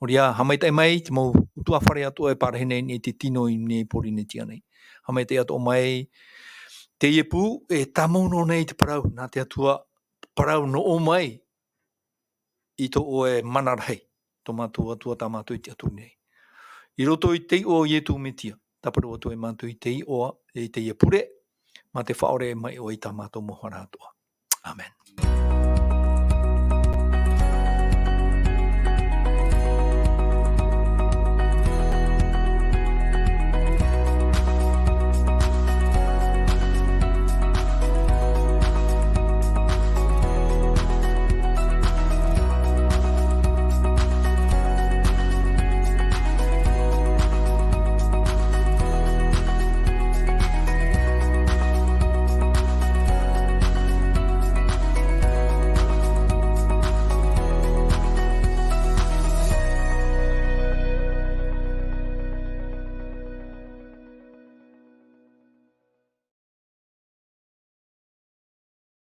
ʻOia, haʻamaitaʻi mai, te mau ʻutuāfare atoʻa e pārahi nei i te tino i nei Pōrīnetia nei. Haʻamaitaʻi atoʻa mai, teie pū, e tāmau noa nei te parau, nā te Atua, parau nō ʻō mai, i tō ʻoe mana rahi, tō mātou Atua tā mātou i tiʻaturi nei. I roto i te iʻoa o Ietu Metia, tāparu atu ai mātou i te iʻoa, i teie pure, mā te faʻaʻore mai ʻoe i tā mātou mau hara atoʻa. Amen.